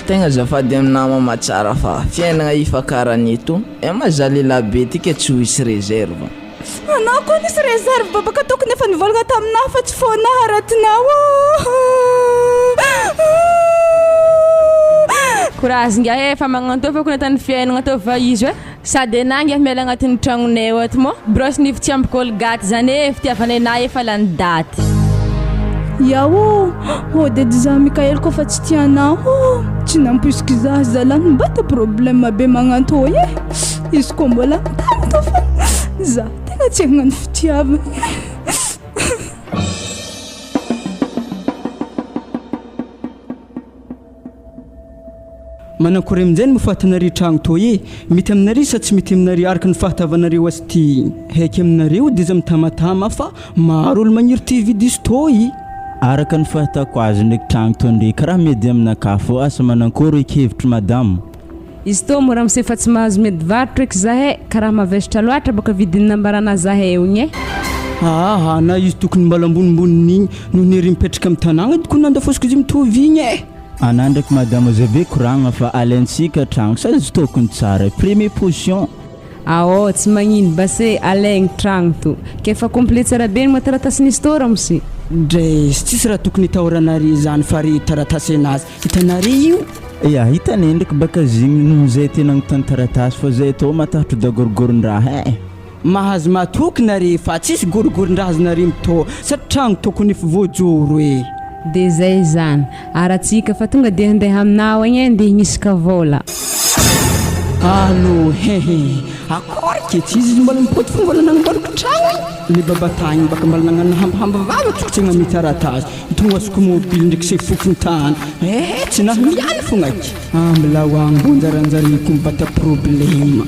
Tegna azafady aminah mama tsara fa fiainagna ifakarany eto. Eh ma za lehilahy be ty ke tsy ho hisy reserve. Anao koa nisy reserve baba ka tokony efa nivolagna taminah fa tsy fônah aratinao Courage ngiahy eh, fa magnantô fô kony atany fiainagna tô fa izy eh, sady enah ngiahy miala agnatin'ny tragnonay ao ato mô brosse nify tsy ampy colgate zany eh, fitiavana enah efa lany daty. Ya ô, hody edy za Mickaël koa fa tsy tianao ô, tsy nampoiziko za zalah mibata problème be magnantô e, izy koa mbola mitany tô fa za tegna tsy hagnano fitiavana. Manankory amin'izay no fahatanareo tragno toy e? Mety aminareo sa tsy mety aminareo araka ny fahatavanareo azy ty? Haiky aminareo dia aza mitamatama fa maro olo magniry ty hividy izy toy. Araka ny fahitako azy ndraiky tragno toy ndreky raha miady aminakahy fô asa manankory eky hevitry madama? Izy tô moa ramose fa tsy mahazo miady varotra eky zahay ka raha mavesatra loatra boka vidiny nambarana zahay eo igny e. Aa na izy tokony mbala ambonimbonin'igny noho ny ery mipetraka amin'ny tanàgna tokony nandafosiko izy mitovy igny e. Anah ndraiky madama aza be koragna fa alaintsika tragno sady izy tokony tsara e premier position. Aô tsy magnino base alaigny tragno to k'efa complet tsara be ny moa taratasin'izy tô ramose. Dresy tsisy raha tokony hitahoranare zany fa re taratasy anazy hitanare io. Ya hitanay ndraiky baka zegny noho zay te nagnontany taratasy fa zay tô matahotro dagorogoron-draha eh. Mahazo matoky nare fa tsisy gorogoron-draha azonare mitô satria tragno tokony efa voajoro e. De zay zany. Ara-tsika fa tonga de handeha aminao agny e ndeha hignisika vôla. Allô hehe akory ke tsy izy mbola mipody fô mbola nagnamboariko tragno e le baba tagny baka mbola nagnano hambahamba vava tsoko tsy nagnamia taratasy tongasiko mobily ndraiky sefo fokontany ehe tsy naha miala fogna aky ambilao agny mbô anjaranjariko mibata problema.